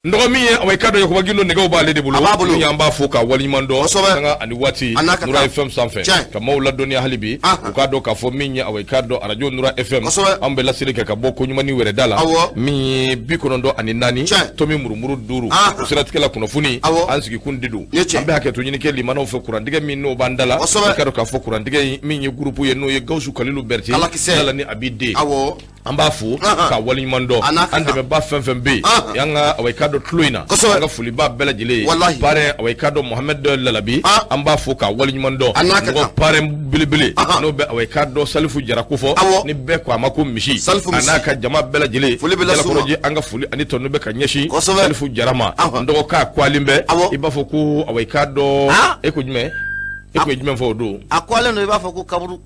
N dɔgɔ min ye awa i k'a dɔn Yakuba Gindo nɛgɛw b'ale de bolo. A b'a bolo. Min an b'a fo k'a waleɲuman dɔn. Kosɛbɛ. Sanga ani waati. A n'a ka Nura kan. FM sanfɛ. Tiɲɛ. Ka maaw ladɔnniya hali bi. Ahan. U k'a dɔn k'a fɔ min ye awa i k'a dɔn arajo Nura FM. Kosɛbɛ. An bɛ laseli kɛ ka bɔ koɲuman ni wɛrɛda la. Awɔ. Min ye 94. Tiɲɛ. Tomi murumuru 5. Ahan. O siratigɛ la kunnafoni. Awɔ. An sigikun de don. Ye tiɲɛ. An bɛ hakɛto ɲini kɛ limanaw fɛ kurantigɛ min n'o b'an da la. Kosɛbɛ. I k'a dɔn k'a fɔ kurantigɛ in min ye groupe ye n'o ye Gawusu Kalilu Berete. Alakisɛ. N'Ala ni a b'i den. Awɔ. An b'a fo Ahan. k'a waleɲuman dɔn A n'a ka an kan. dɛmɛba fɛn fɛn bɛ yen Ahan. an ka awa i k'a dɔn tulo in na Kosɛbɛ. an ka foliba bɛɛ lajɛlen ye Walahi. parrain awa i k'a dɔn Mohamed Lalabi Ah. an b'a fo k'a waleɲuman dɔn A n'a ka mɔgɔ kan. parrain belebele Ahan. n'o bɛ awa i k'a dɔn Salifu Jara kofɔ Awɔ. ni bɛɛ ko a ma ko misi Salifu a Misi. n'a ka jama bɛɛ lajɛlen Foli bɛ las'u ma. Jalakɔrɔji an ka foli ani tanu bɛ ka ɲɛsin Kosɛbɛ. Salifu Jara ma Ahan. n dɔgɔ k'a kwalen bɛ Awɔ. i b'a fɔ ko awa i k'a dɔn Ah. e ko jumɛn e ko jumɛn fɔ o don A kɔlen don i b'a fɔ ko kaburu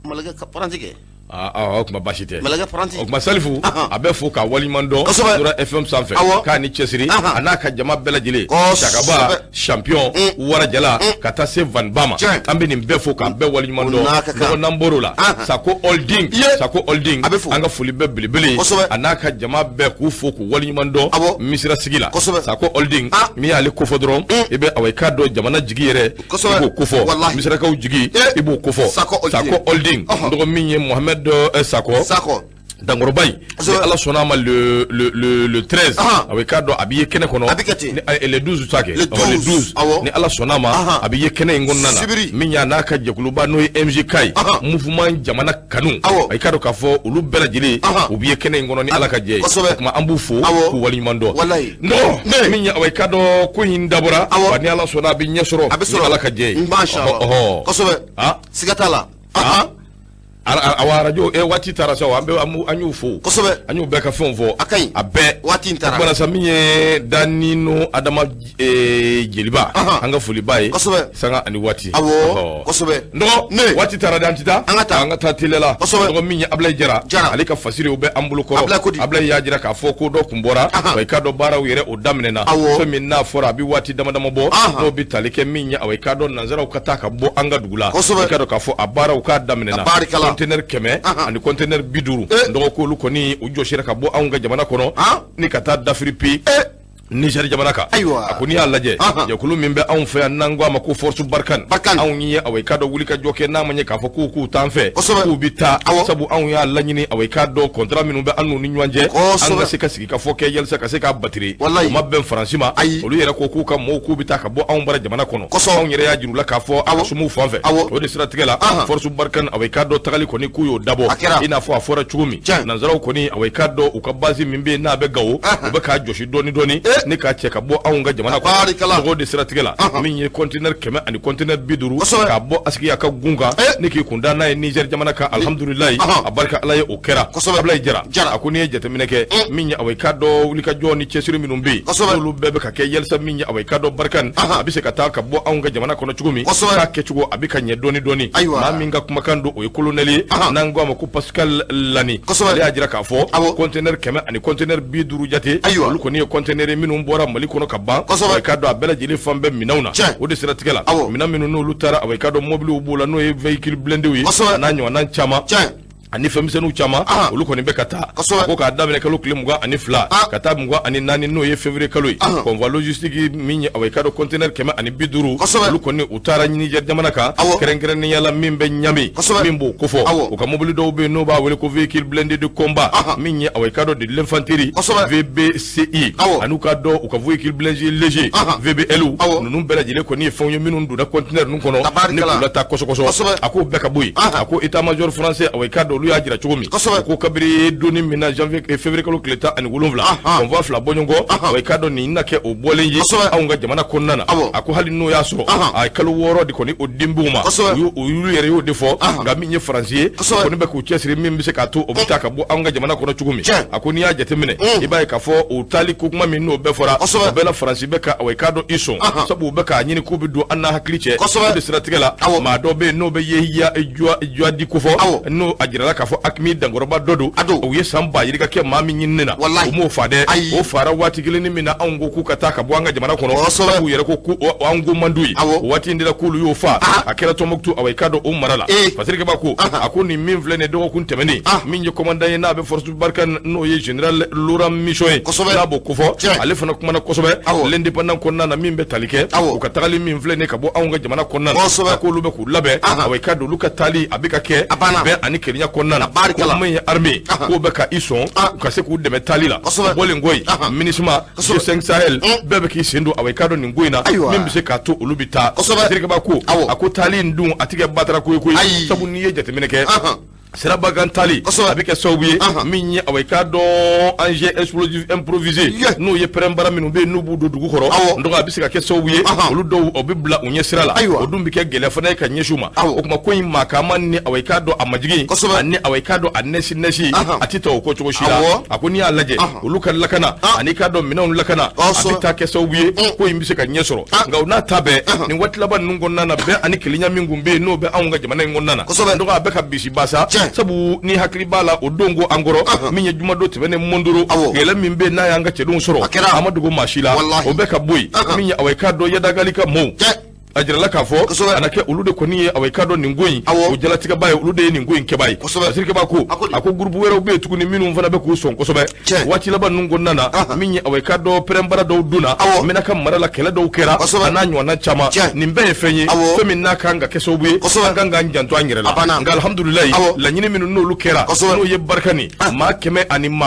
malɛkɛ paranti kɛ. aa aa o kuma baasi tɛ Malɛkɛ paranti. O kuma Salifu Ahan. a bɛ fo k'a waleɲuman dɔn Kosɛbɛ. Nura FM sanfɛ Awɔ. k'a ni cɛsiri Ahan. a n'a ka jama bɛɛ lajɛlen Kosɛbɛ. Sakaba champion Warajala ka taa se Vanba ma Tiɲɛ. an bɛ nin bɛɛ fo k'a bɛɛ waleɲuman O dɔn n'a ka kan. dɔgɔ n'an bɔr'o la Ahan. Sako Holding Iye. Sako Holding A bɛ fo. an ka foli bɛɛ belebele Kosɛbɛ. a n'a ka jama bɛɛ k'u fo k'u waleɲuman dɔn Awɔ. Misira sigi la Kosɛbɛ. Sako Holding Ah. min y'ale kofɔ dɔrɔn i bɛ awa i k'a dɔn jamana jigi yɛrɛ Kosɛbɛ. i b'o kofɔ Walahi. Misirakaw jigi Eh. i b'o kofɔ Sako Holding. Sako Holding Ɔhɔn. dɔgɔ min ye Mohamed Sakɔ Sakɔ. Dankɔrɔba in ni Kosɛbɛ. Ala sɔnna a ma le 13 Ahan. a bɛ k'a dɔn a bɛ ye kɛnɛ kɔnɔ A bɛ kɛ ten. ni le 12 ta kɛ Le Ɔ, le 12, 12 awɔ. ni Ala sɔnna a ma Ahan. a bɛ ye kɛnɛ in kɔnɔna na Sibiri. min y'a n'a ka jɛkuluba n'o ye MJK ye Ahan. mouvement jamana kanu Awɔ. a k'a dɔn k'a fɔ olu bɛɛ lajɛlen Ahan. u bɛ ye kɛnɛ in kɔnɔ ni Ala ka jɛ ye Kosɛbɛ. o tuma an b'u fo Awɔ. k'u waleɲuman dɔn Walahi. nɔgɔ Ne. min ye awa i k'a dɔn ko in dabɔra Awɔ. wa ni Ala sɔnna a bɛ ɲɛ sɔrɔ A bɛ ni sɔrɔ. Ala ka jɛ ye Masha Allah. Ɔhɔ, ɔhɔ. Kosɛbɛ. Ah. Siga t'a la. Ah. Ahan. Awa arajo waati taara sa an bɛ an y'u fo Kosɛbɛ. an y'u bɛɛ ka fɛnw fɔ A ka ɲi. a bɛɛ Waati in taara. o kumana sa min ye Danino Adama Jeliba Ahan. an ka foliba ye Kosɛbɛ. sanga ani waati Awɔ. Ɔhɔ. Kosɛbɛ. Nɔgɔ Ne. waati taara dɛ an tɛ taa An ka taa. an ka taa teliya la Kosɛbɛ. dɔgɔ min ye Ablaye Jara Jara. ale ka fasiriw bɛ an bolo kɔrɔ Ablaye Kodi. Ablaye y'a jira k'a fɔ ko dɔ kun bɔra Ahan. wa i k'a dɔn baaraw yɛrɛ o daminɛna Awɔ. fɛn min n'a fɔra a bɛ waati dama dama bɔ Ahan. n'o bɛ tali kɛ min ye awa i k'a dɔn nanzaraw ka taa ka bɔ an ka dugu la Kosɛbɛ. i k'a dɔn k'a fɔ a baaraw k'a daminɛna A baarikala. conteneur 100 Ahan. ani conteneur 50 Eh. dɔgɔ k'olu kɔni u jɔsira ka bɔ anw ka jamana kɔnɔ Han. ni ka taa dafiri pi Eh. Niger jamana kan Ayiwa. a ko n'i y'a lajɛ Ahan. jɛkulu min bɛ anw fɛ yan n'an ko a ma ko force Barkhane Barkhane. anw ye awa i k'a dɔn wuli ka jɔ kɛ n'a ma ɲɛ k'a fɔ k'u k'u t'an fɛ Kosɛbɛ. k'u bɛ taa Awɔ. sabu anw y'a laɲini awa i k'a dɔn contrat minnu bɛ an n'u ni ɲɔgɔn cɛ Kosɛbɛ. an ka se ka sigi ka fɔ kɛ yalisa ka se k'a batiri Walahi. o ma bɛn Faransi ma Ayi. olu yɛrɛ ko k'u ka mɔɔw k'u bɛ taa ka bɔ anw bara jamana kɔnɔ Kosɛbɛ. anw yɛrɛ y'a jira u la k'a fɔ a ka Awɔ. somuw fan fɛ Awɔ. o de siratigɛ la Ahan. force Barkhane awa i k'a dɔn tagali kɔni k'u y'o dabɔ A kɛra. i n'a fɔ a fɔra cogo min Tiɲɛ. nanzaraw kɔni awa i k'a dɔn u ka base min bɛ yen n'a bɛ Gawo Ahan. u bɛ k'a jɔsi dɔɔni dɔɔni Eh. ni k'a cɛ ka bɔ anw ka jamana Tabarikala. kɔnɔ o de siratigɛ la Ahan. min ye conteneur 100 ani conteneur 50 Kosɛbɛ. k'a bɔ Asikiya ka gun kan Eh. ni k'i kun da n'a ye Niger jamana kan alihamudulilayi Ahan. a barika Ala ye o kɛra Kosɛbɛ. Ablaye Jara Jara. a ko n'i ye jateminɛ kɛ min ye awa i k'a dɔn wulikajɔ ni cɛsiri minnu bɛ yen Kosɛbɛ. n'olu bɛɛ bɛ ka kɛ yalisa min ye awa i k'a dɔn Barkhane Ahan. a bɛ se ka taa ka bɔ anw ka jamana kɔnɔ cogo min Kosɛbɛ. k'a kɛcogo a bɛ ka ɲɛ dɔɔni dɔɔni Ayiwa. maa min ka kumakan don o ye colonel ye Ahan. n'an ko a ma ko Pascal Lani Kosɛbɛ. ale y'a jira k'a fɔ Awɔ. conteneur 100 ani conteneur 50 jate Ayiwa. olu kɔni ye conteneur ye minnu bɔra Mali kɔnɔ ka ban Kosɛbɛ. wa i k'a dɔn a bɛɛ lajɛlen fan bɛɛ minɛnw na Tiɲɛ. o de siratigɛ la Awɔ. minɛn minnu n'olu taara awa i k'a dɔn mobiliw b'o la n'o ye véhicule blindéw ye Kosɛbɛ. a n'a ɲɔgɔnna caman Tiɲɛ. ani fɛnmisɛnninw caman Ahan. olu kɔni bɛ ka taa Kosɛbɛ. a ko k'a daminɛ kalo tile 22 Ah. ka taa 24 n'o ye février kalo ye Ahan. convoi logistique min ye awa i k'a dɔn conteneur 150 Kosɛbɛ. olu kɔni u taara Niger jamana kan Awɔ. kɛrɛnkɛrɛnnenya la min bɛ Ɲame Kosɛbɛ. min b'o kofɔ Awɔ. u ka mobili dɔw bɛ yen n'o b'a wele ko véhicule blindé de combat Ahan. min ye awa i k'a dɔn de l'infanterie Kosɛbɛ. VBCI Awɔ. ani u ka dɔn u ka véhicule blindé léger Ahan. VBL Awɔ. ninnu bɛɛ lajɛlen kɔni ye fɛnw ye minnu donna conteneur ninnu kɔnɔ Tabarikala. ni k'u lataa kɔsɔkɔsɔ Kosɛbɛ. a k'o bɛɛ ka bɔ yen Ahan. a ko état major français awa i k'a dɔn olu y'a jira cogo min Kosɛbɛ. u ko kabiri donni min na janvier février kalo tile 17 Ahan. convoi fila bɔɲɔgɔn Ahan. awa i k'a dɔn nin na kɛ o bɔlen ye Kosɛbɛ. anw ka jamana kɔnɔna na Awɔ. a ko hali n'o y'a sɔrɔ Ahan. a ye kalo 6 de kɔni o denbiw ma Kosɛbɛ. u y'olu yɛrɛ y'o de fɔ Ahan. nka min ye faransi ye Kosɛbɛ. kɔni bɛ k'u cɛsiri min bɛ se k'a to o bɛ taa ka bɔ anw ka jamana kɔnɔ cogo min Tiɲɛ. a ko n'i y'a jateminɛ i b'a ye k'a fɔ o taali ko kuma min n'o bɛɛ fɔra Kosɛbɛ. o bɛɛ la faransi bɛ ka awa i k'a dɔn i sɔn Ahan. sabu u bɛ k'a ɲini k'u bɛ don an n'a hakili cɛ Kosɛbɛ. o de siratigɛ la Awɔ. maa dɔ bɛ yen n'o bɛ Yehiya Juwadi kofɔ Awɔ. n'o a jirala jirala k'a fɔ AQMI dankɔrɔba dɔ don. A don. U ye san ba yirika kɛ maa min ɲinini na. Walahi. U m'o fa dɛ. Ayi. O fara waati kelen ni min na anw ko k'u ka taa ka bɔ an ka jamana kɔnɔ. Kosɛbɛ. Sabu u yɛrɛ ko ko an ko man d'u ye. Awɔ. O waati in de la k'olu y'o fa. Aha. A kɛra Tɔnbukutu, awa, i k'a dɔn o mara la. Ee. Fasirikɛba ko Aha. a ko nin min filɛ nin ye dɔgɔkun tɛmɛnen, Ah. min ye commandant ye n'a bɛ force Barkhane, n'o ye général Laurent Michon ye. Kosɛbɛ. N'a b'o kofɔ. Tiɲɛ. Ale fana kumana kosɛbɛ. Awɔ. L'Indépendant kɔnɔna na min bɛ tali kɛ. Awɔ. U ka tagali min filɛ nin ye ka bɔ anw ka jamana kɔnɔna na. Kosɛbɛ. A k'olu bɛ k'u labɛn. Aha. Awa, i k'a dɔn olu ka taali a bɛ ka kɛ. A banna. Bɛn ani kelenya kɔnɔna na. A barikala. Ko min ye armée. Aha. K'o bɛ ka i sɔn. Ah. U ka se k'u dɛmɛ taali la. Kosɛbɛ. O bɔlen kɔ yen. Aha. MINUSMA, Kosɛbɛ. G5 Sahel bɛɛ bɛ k'i sen don, awa, i k'a dɔn nin ko in na. Ayiwa. Min bɛ se k'a to olu bɛ taa. Kosɛbɛ. Fasirikɛba ko Awɔ. a ko taali in dun a ti kɛ batara ko ye koyi. Ayi. Sabu n'i ye jateminɛ kɛ. Ahan. Sirabakan taali Kosɛbɛ. a bɛ kɛ sababu ye Ahan. min ye, awa, i k'a dɔn engin explosif improvisé, Ye. n'o ye pɛrɛnbara minnu bɛ yen n'u b'u don dugu kɔrɔ. Awɔ. N dɔgɔ, a bɛ se ka kɛ sababu ye Ahan. olu dɔw o bɛ bila u ɲɛ sira la. Ayiwa. O dun bɛ kɛ gɛlɛya fana ye ka ɲɛsin u ma. Awɔ. O tuma ko in maa kama ni, awa, i k'a dɔn a majigin Kosɛbɛ. ani, awa, i k'a dɔn a nɛsi nɛsi, Ahan. a tɛ ta o ko cogo si la. Awɔ. A ko n'i y'a lajɛ Ahan. olu ka lakana Ah. ani k'a dɔn minɛnw lakana, a Kosɛbɛ. bɛ taa kɛ sababu ye ko in bɛ se ka ɲɛ sɔrɔ. Ah. Nka o n'a ta bɛɛ, nin waati laban ninnu kɔnɔna na, bɛn ani kelenya min kun bɛ yen n'o bɛ anw ka jamana in kɔnɔna na, Kosɛbɛ. n dɔgɔ, a bɛ ka bisi basa. Tiɲɛ. Sabu ni hakili b'a la, o don ko an kɔrɔ Ahan. min ye jumadon tɛmɛnen Mondoro, Awɔ. gɛlɛ min bɛ yen n'a y'an ka cɛdenw sɔrɔ, A kɛra. a ma dogo maa si la. Walahi. O bɛ ka bɔ yen. Ahan. Min ye, awa, i k'a dɔn Iyad Ag Ghali ka mɔɔw, Tiɲɛ. a jirala k'a fɔ Kosɛbɛ. a na kɛ olu de kɔni ye, awa, i k'a dɔn nin ko in Awɔ. o jalatigɛba ye, olu de ye nin ko in kɛba ye. Kosɛbɛ. Fasirikɛba ko A ko di? a ko groupe wɛrɛw bɛ yen tuguni minnu fana bɛ k'u sɔn kosɛbɛ. Tiɲɛ. Waati laban ninnu kɔnɔna na, Ahan. min ye, awa, i k'a dɔn pɛrɛnbara dɔw donna Awɔ. Menaka mara la, kɛlɛ dɔw kɛra, Kosɛbɛ. a n'a ɲɔgɔnna caman. Tiɲɛ. Nin bɛɛ ye fɛn ye, Awɔ. fɛn min n'a kan ka kɛ sababu ye Kosɛbɛ. an kan k'an janto an yɛrɛ la. A banna. Nka alhamdulilayi, Awɔ. laɲini minnu n'olu kɛra, Kosɛbɛ. n'o ye Barkhane maa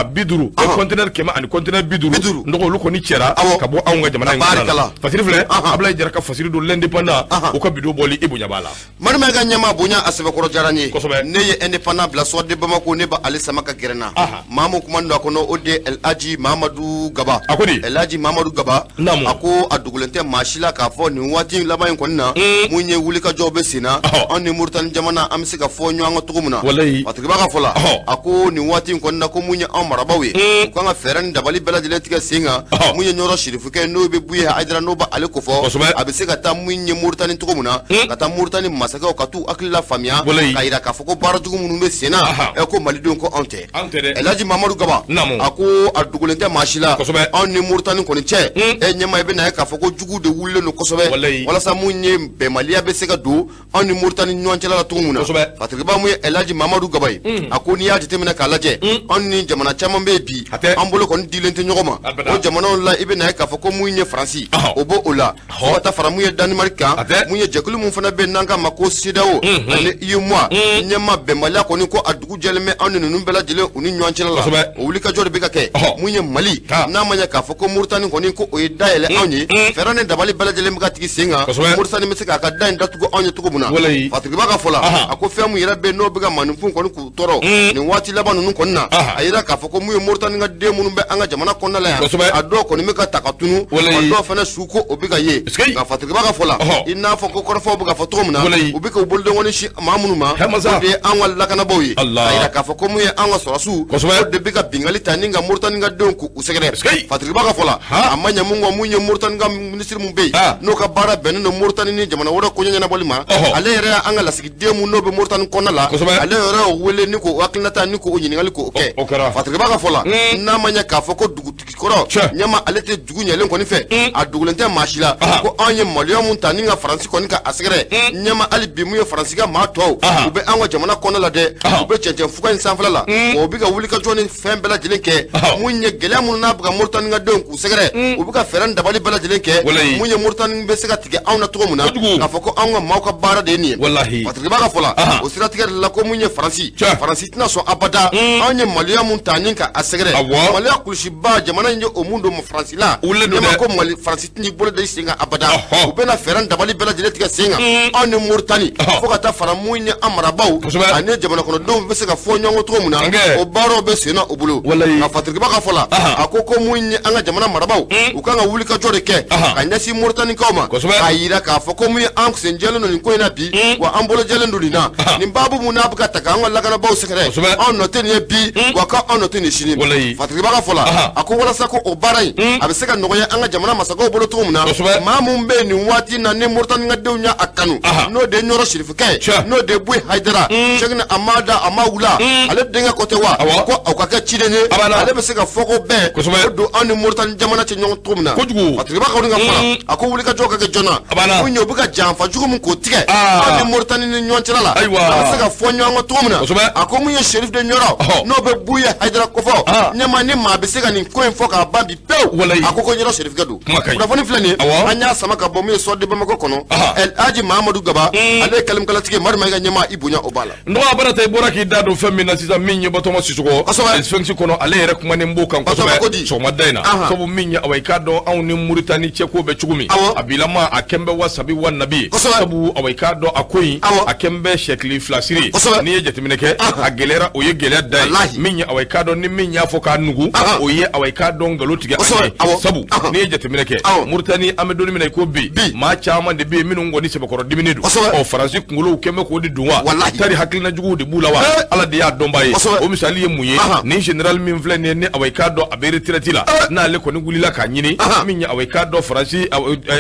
150, Ahan. conteneur 100 ani conteneur 50, 50. n dɔgɔ, olu kɔni cɛra Awɔ. ka bɔ anw ka jamana in A kɔnɔna la. barikala. Fasiri filɛ. Ahan. Abulaye Jara ka fasiri don L'Indépendant, Ahan. u ka bidon bɔli i bonya b'a la. Marima ka ɲɛma bonya a sɛbɛkɔrɔ diyara n ye. Kosɛbɛ. Ne ye Indépendant bila Soir de Bamako, ne b'ale sama ka gɛrɛ n na. Aha. Maa mun kuma don a kɔnɔ, o de ye El Hadji Mamadu Gaba. A ko di? El Hadji Mamadu Gaba. Naamu. A ko a dogolen tɛ maa si la k'a fɔ nin waati in laban in kɔni na, mun ye wulikajɔw bɛ sen na, Ɔhɔ. anw ni Moritani jamana an bɛ se ka fɔ ɲɔgɔn kɔ cogo min na. Walayi. Fatigiba ka fɔ la, Ɔhɔ. a ko nin waati in kɔni na, ko mun ye anw marabaaw ye, u kan ka fɛɛrɛ ni dabali bɛɛ lajɛlen tigɛ sen kan. Ɔhɔ. Mun ye Ɲɔrɔ Sirifukɛ n'o bɛ Buye Hayidara n'o b'ale kofɔ, Kosɛbɛ. a bɛ se ka taa mun ye Moritani cogo min na, ka taa Moritani masakɛw ka t'u hakili la faamuya, Walayi. k'a yira k'a fɔ ko baara jugu minnu bɛ sen na, Aha. ɛ ko malidenw ko anw tɛ. Anw tɛ dɛ. El Hadji Mamadu Gaba. Naamu. A ko a dogolen tɛ maa si la, Kosɛbɛ. anw ni Moritani kɔni cɛ, ɛ ɲɛma i bɛ na ye k'a fɔ ko juguw de wulilen don kosɛbɛ, Walayi. walasa mun ye bɛnbaliya bɛ se ka don anw ni Moritani ɲɔgɔn cɛla la cogo min na. Kosɛbɛ. Fatigiba, mun ye El Hadji Mamadu Gaba ye, a ko n'i y'a jateminɛ k'a lajɛ, anw ni jamana caman bɛ yen bi, A tɛ. an bolo kɔni dilen tɛ ɲɔgɔn ma. Abada. O jamanaw la, i bɛ na ye k'a fɔ ko mun ye Faransi, Ɔhɔ. o b'o o la, fo ka taa fara mun ye Danemark kan, A tɛ. mun ye jɛkulu mun fana bɛ yen n'an k'a ma ko CEDEAO ani UEMOA, ɲɛma bɛnbaliya kɔni ko a dugu jɛlen bɛ anw ni ninnu bɛɛ lajɛlen u ni ɲɔgɔn cɛla la. Kosɛbɛ. O wulikajɔ de bɛ ka kɛ. Ɔhɔ. Mun ye Mali, Ah. n'a ma ɲɛ k'a fɔ ko Moritani kɔni ko o ye da yɛlɛ anw ye, fɛɛrɛ ni dabali bɛɛ lajɛlen bɛ ka tigi sen kan, Kosɛbɛ. Moritani bɛ se k'a ka da in datugu anw ye cogo min na. Walayi. Fatigiba ka fɔ la, Aha. a ko fɛn mun yɛrɛ bɛ yen n'o bɛ ka maaninfin kɔni k'u tɔɔrɔ nin waati laban ninnu kɔni na, Aha. a yira k'a fɔ ko mun ye Moritani ka den minnu bɛ an ka jamana kɔnɔna la yan, Kosɛbɛ. a dɔw kɔni bɛ ka ta ka tunu, Walayi. a dɔw fana su ko o bɛ ka ye. Sikeyi. Nka Fatigiba ka fɔ la, Ɔhɔ. i n'a fɔ ko kɔrɔfɔw bɛ ka fɔ cogo min na, Walayi. u bɛ k'u bolodenkɔni si maa minnu ma, Hɛ masa. o de ye an ka lakanabaaw ye. Allah. A yira k'a fɔ ko mun ye an ka sɔrɔsiw, Kosɛbɛ. o de bɛ ka bingali ta ni ka Moritani ka denw k'u sɛgɛrɛ. Sikeyi. Fatigiba ka fɔ la, Ha. a ma ɲɛ mun kɔ, mun ye Moritani ka minisiri mun bɛ yen Ah. n'o ka baara bɛnnen don Moritani ni jamana wɛrɛ koɲɛ ɲɛnabɔli ma, Ɔhɔ. ale yɛrɛ y'an ka lasigiden mun n'o bɛ Moritani kɔnɔna la, Kosɛbɛ. ale yɛrɛ y'o wele ni k'o hakilinata ni k'o ɲininkali k'o kɛ. O kɛra. Fatigiba ka fɔ la, n'a ma ɲɛ k'a fɔ ko dugutigi kɔrɔ Tiɲɛ. ɲɛma ale tɛ dugu ɲɛlen kɔni fɛ, a dogolen tɛ maa si la Aha. ko anw ye maloya mun ta ni ka Faransi kɔni ka a sɛgɛrɛ, ɲɛma hali bi mun ye Faransi ka maa tɔw, Aha. u bɛ an ka jamana kɔnɔna la dɛ, Aha. u bɛ cɛncɛn fuga in sanfɛla la, wa u bɛ ka wulikajɔ ni fɛn bɛɛ lajɛlen kɛ. Aha. Mun ye gɛlɛya minnu n'a bɛ ka Moritani ka denw k'u sɛgɛrɛ, u bɛ ka fɛɛrɛ ni dabali bɛɛ lajɛlen kɛ. Walayi. Mun ye Moritani bɛ se ka tigɛ anw na cogo min na, Kojugu. k'a fɔ ko anw ka maaw ka baara de ye nin ye. Walahi. Fatigiba ka fɔ la, Aha. o siratigɛ de la, ko mun ye Faransi, Tiɲɛ. Faransi tɛna sɔn abada anw ye maloya mun ta ni ka a sɛgɛrɛ. Awɔ. Maloya kulusiba jamana in ye o mun don Faransi la, Wulilen don ɲɛma dɛ. ko Mali Faransi tɛn'i bolo da i sen kan abada. Ɔhɔ. U bɛna fɛɛrɛ ni dabali bɛɛ lajɛlen tigɛ sen kan anw ni Moritani, Ɔhɔ. fo ka taa fara mun ye an marabaaw Kosɛbɛ. ani jamana kɔnɔdenw bɛ se ka fɔ ɲɔgɔn kɔ cogo min na, Ankɛ. o baaraw bɛ sen na o bolo. Walayi. Nka Fatigiba ka fɔ la, Aha. a ko ko mun ye an ka jamana marabaaw, u kan ka wulikajɔ de kɛ Aha. ka ɲɛsin Moritanikaw ma, Kosɛbɛ. k'a yira k'a fɔ ko mun ye an sen jɛlen don nin ko in na bi, wa an bolo jɛlen don nin na. Aha. Nin baabu mun n'a bɛ ka ta k'an ka lakanabaaw sɛgɛrɛ, Kosɛbɛ. anw nɔ tɛ nin ye bi, wa k'anw nɔ tɛ nin sini. Walayi. Fatigiba ka fɔ la, Aha. a ko walasa ko o baara in a bɛ se ka nɔgɔya an ka jamana masakɛw bolo cogo min na, Kosɛbɛ. maa mun bɛ yen nin waati in na na ni Moritani ka denw y'a kanu, n'o de ye Ɲɔrɔ Sirifukɛ ye, n'o de ye Buye Hayidara, Sɛkina a ma da a ma wula, ale denkɛ ko tɛ wa ko aw ka kɛ ciden ye, ale bɛ se ka fɔko bɛn o don anw ni Moritani jamana cɛ ɲɔgɔn cogo min na. Kojugu. Patrick Ba kɔni ka fɔ la, a ko wulikajɔ ka kɛ joona, mun ye u bɛ ka janfa jugu min k'o tigɛ anw ni Moritani ni ɲɔgɔn cɛla la, a bɛ se ka fɔ ɲɔgɔn kɔ cogo min na. A ko mun ye Serif de Ɲɔrɔ, n'o bɛ Buye Hayidara kofɔ, ɲɛma ni maa bɛ se ka nin ko in fɔ k'a ban bi pewu, a ko ko Ɲɔrɔ Serifukɛ don. Kunnafoni filɛ nin ye, an y'a sama ka bɔ min ye Soir de Bamako kɔnɔ, El Hadji Mahamadu Gaba, ale ye kalimkalatigi ye, Madu Mayiga ɲɛmaa, i bonya o b'a la. N dɔgɔ Abarata, i bɔra k'i da don fɛn min na sisan, min ye Batɔma Sisɔkɔ, Sphinx kɔnɔ, ale yɛrɛ kumanen b'o kan kosɛbɛ sɔgɔmada in na. Sabu min ye, awa, i k'a dɔn anw ni Muritani cɛ ko bɛ cogo min, a bilama a kɛn bɛ wa sabi wa nabi ye. Sabu awa, i k'a dɔn a ko in a kɛn bɛ sɛkili fila siri. N'i ye jateminɛ kɛ, a gɛlɛyara, o ye gɛlɛya da ye. Min ye, awa, i k'a dɔn ni min y'a fɔ k'a nugu, o ye, awa, i k'a dɔn nkalon tigɛ a ye. Sabu n'i ye jateminɛ kɛ Muritani, an bɛ don min na i ko bi, maa caman de bɛ yen minnu kɔni sɛbɛkɔrɔ diminen don. Ɔ, Faransi kunkolow kɛn bɛ k'o de dun wa, tari hakilina juguw de b'u la wa, Ala de y'a dɔnbaa ye. O misali ye mun ye? Nin général min filɛ nin ye, ni awa, i k'a dɔn a bɛ retraite la, n'ale kɔni wulila k'a ɲini min ye, awa, i k'a dɔn Faransi,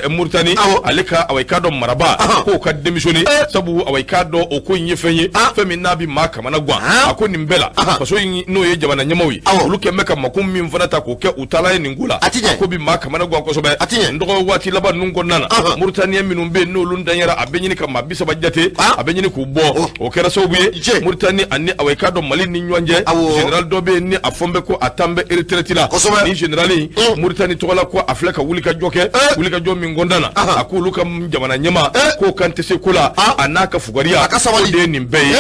Muritani, ale ka, awa, i k'a dɔn marabaa k'o ka démissionner. Sabu awa, i k'a dɔn o ko in ye fɛn ye, fɛn min n'a bɛ maa kamana gan. A ko nin bɛɛ la, faso in n'o ye jamana ɲɛmaaw ye, olu kɛn bɛ ka mako min fana ta k'o kɛ u taala ye nin ko la, a ko bi maa kamana gan kosɛbɛ. N dɔgɔ, waati laban ninnu kɔnɔna na, Mauritaniens minnu bɛ yen n'olu danyara, a bɛ ɲini ka maa 30 jate, a bɛ ɲini k'u bɔ. O kɛra sababu ye Mauritanie ani, awa, i k'a dɔn Mali ni ɲɔgɔn cɛ, général dɔ bɛ yen ni a fɔ bɛ ko a tan bɛ retraite la. Ni général in, Mauritanie tɔgɔ la, ko a filɛ ka wulikajɔ kɛ, wulikajɔ min kɔnɔna na, a ko olu ka jamana ɲɛmaa k'o kan tɛ se ko la, a n'a ka fugariya, o de ye nin bɛɛ ye.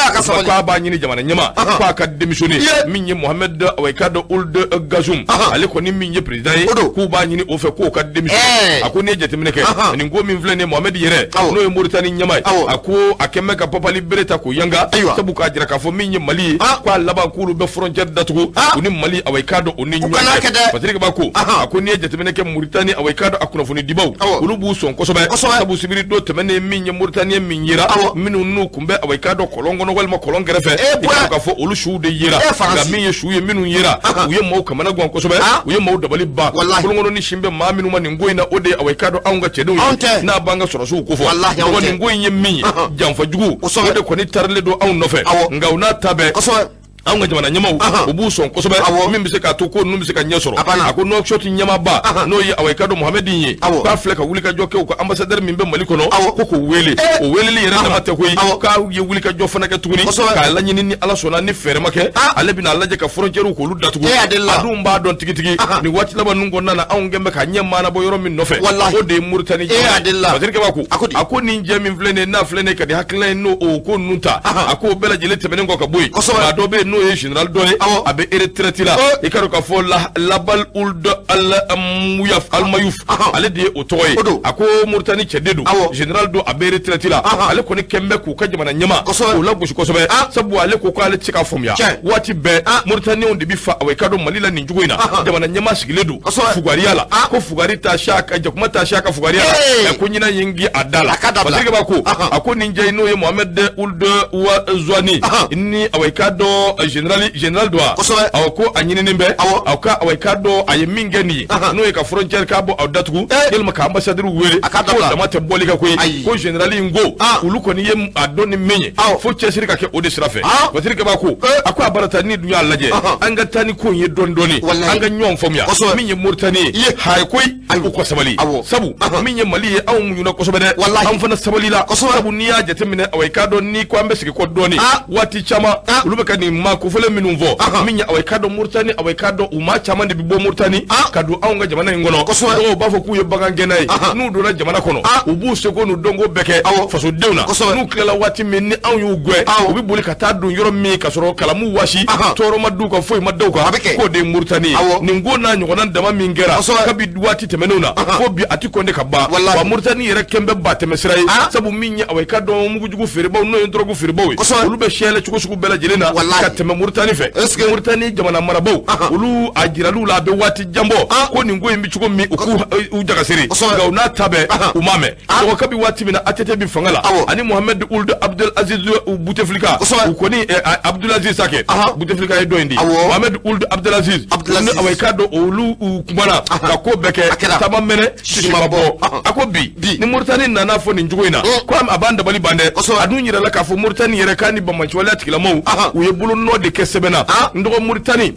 K'a b'a ɲini jamana ɲɛmaa k'a ka démissionner. Min ye Mohamed, awa, i k'a dɔn Ould Gazoum, ale kɔni min ye président ye, k'u b'a ɲini o fɛ k'o ka démissionner. A ko n'i ye jateminɛ kɛ nin ko min filɛ nin ye, Mohamed yɛrɛ, n'o ye Mauritanie ɲɛmaa ye, a ko a kɛn bɛ ka papali bere ta k'o yanga. Sabu k'a jira k'a fɔ min ye Mali ye, k'a laban k'olu bɛ frontière datugu u ni Mali, awa, i k'a dɔn o ni ɲɔgɔn cɛ. Patrick Ba ko, a ko n'i ye jateminɛ kɛ Mauritanie, awa, i k'a dɔn a kunnafoni dibaw, olu b'u sɔn kosɛbɛ. Sabu sibiri don tɛmɛnen, min ye Mauritanien min yera, minnu n'u kun bɛ, awa, i k'a dɔn kɔlɔn kɔnɔ walima kɔlɔn kɛrɛfɛ, i k'a dɔn k'a fɔ olu suw de yera. Nka min ye su ye minnu yera, u ye maaw kamana gan kosɛbɛ, u ye maaw dabali ban. Kolonkolon ni sin bɛ maa minnu ma nin ko in na, o de ye, awa, i k'a dɔn anw ka cɛdenw ye, n'a b'an ka sɔrɔdasiw ko fɔ. Nin ko in ye min ye, janfa jugu, o de kɔni tarilen don anw nɔfɛ. Nka u n'a ta bɛɛ, anw ka jamana ɲɛmaaw, u b'u sɔn kosɛbɛ, min bɛ se k'a to ko ninnu bɛ se ka ɲɛ sɔrɔ. A ko Nouakchott ɲɛmaaba, n'o ye, awa, i k'a dɔn Mohamɛdi ye, k'a filɛ ka wulikajɔ kɛ u ka ambassadeur min bɛ Mali kɔnɔ, ko k'o wele. O weleli yɛrɛ dama tɛ koyi, k'a ye wulikajɔ fana kɛ tuguni k'a laɲini ni Ala sɔnna, ni fɛɛrɛ ma kɛ, ale bɛna lajɛ ka frontière k'olu datugu. A dun b'a dɔn tigitigi, nin waati laban ninnu kɔnɔna na, anw kɛn bɛ ka ɲɛ maanabɔ yɔrɔ min nɔfɛ, o de ye Mauritanie jamana. Patrick Ba ko, a ko nin jɛ min filɛ nin ye, n'a filɛ nin ye ka nin hakilina in n'o o ko ninnu ta, a ko o bɛɛ lajɛlen tɛmɛnen kɔ ka bɔ yen, maa dɔ bɛ yen n'o ye général dɔ ye, a bɛ retraite la, i k'a dɔn k'a fɔ Labal Ould Al Mayuf, ale de ye o tɔgɔ ye. A ko Mauritanie cɛden don, général don, a bɛ retraite la. Ale kɔni kɛn bɛ k'u ka jamana ɲɛmaa k'o lagosi kosɛbɛ. Sabu ale ko k'ale tɛ se k'a faamuya, waati bɛɛ Mauritaniens de bɛ fa, awa, i k'a dɔn Mali la nin cogo in na. Jamana ɲɛmaa sigilen don fugariya la, ko fugari t'a si a ka jakuma t'a si a ka fugariya la, ko ɲinan ye n gi a da la. Patrick Ba ko, a ko nin jɛ n'o ye Mohamed Ould Ghazouani ni, awa, i k'a dɔn général don wa, awɔ, ko a ɲininen bɛ aw ka, awa, i k'a dɔn a ye min kɛ nin ye, n'o ye ka frontière k'a bɔ aw datugu, yalima ka ambassadeur wele, ko dama tɛ bɔli kɛ koyi. Ko général in ko olu kɔni ye a dɔn ni min ye, fo cɛsiri ka kɛ o de sira fɛ. Patrick Ba ko, a ko a bara ta ni dun y'a lajɛ, an ka taa ni ko in ye dɔɔni dɔɔni, an ka ɲɔgɔn faamuya. Min ye Mauritanie ye, hayi koyi, u ka sabali. Sabu min ye Mali ye, anw muɲuna kosɛbɛ dɛ, an fana sabalila. Sabu n'i y'a jateminɛ, awa, i k'a dɔn ni ko an bɛ sigi kɔ dɔɔni, waati caman olu bɛ ka nin maa kofɔlen minnu fɔ, min ye, awa, i k'a dɔn Mauritanie, awa, i k'a dɔn u maa caman de bɛ bɔ Mauritanie ka don anw ka jamana in kɔnɔ. Dɔw b'a fɔ k'u ye bagangɛnna ye, n'u donna jamana kɔnɔ, u b'u seko n'u dɔnko bɛɛ kɛ fasodenw na. N'u tilala waati min ni anw y'u gɛn, u bɛ boli ka taa don yɔrɔ min ka sɔrɔ kalamu wasi, tɔɔrɔ ma d'u kan, foyi ma da u kan, k'o de ye Mauritanie ye. Nin ko n'a ɲɔgɔnna dama min kɛra kabi waati tɛmɛnenw na fo bi, a ti kɔnde ka ban. Wa Mauritanie yɛrɛ kɛn bɛ ba tɛmɛ sira ye. Sabu min ye, awa, i k'a dɔn mugujugu feerebaw, n'o ye dɔrɔgu feerebaw ye, olu bɛ siyɛlɛ cogo sugu bɛɛ lajɛlen na ka tɛmɛ. tɛmɛ Moritani fɛ. Est-ce que Moritani jamana marabaw, olu a jiral'u la, a bɛ waati jan bɔ, ko nin ko in bɛ cogo min, u k'u u jagasiri, nka u n'a ta bɛɛ, u m'a mɛn. Donc kabi waati min na ATT bɛ fanga la, ani Mohamed Ould Abdel Aziz Bouteflika, u kɔni Abdelaziz Sakɛ, Bouteflika ye dɔ in di, Mohamed Ould Abdelaziz, awa i k'a dɔn, olu u kumana ka ko bɛɛ kɛ, taama mɛnɛ sisi ma bɔ. A ko bi ni Moritani nana fɔ nin cogo in na, ko a b'an dabali ban dɛ. A dun yirala k'a fɔ Moritani yɛrɛ k'a ni banbaanciwaleya tigilamɔgɔw, u ye bolonɔ de kɛ sɛbɛn na. N dɔgɔ, Moritani,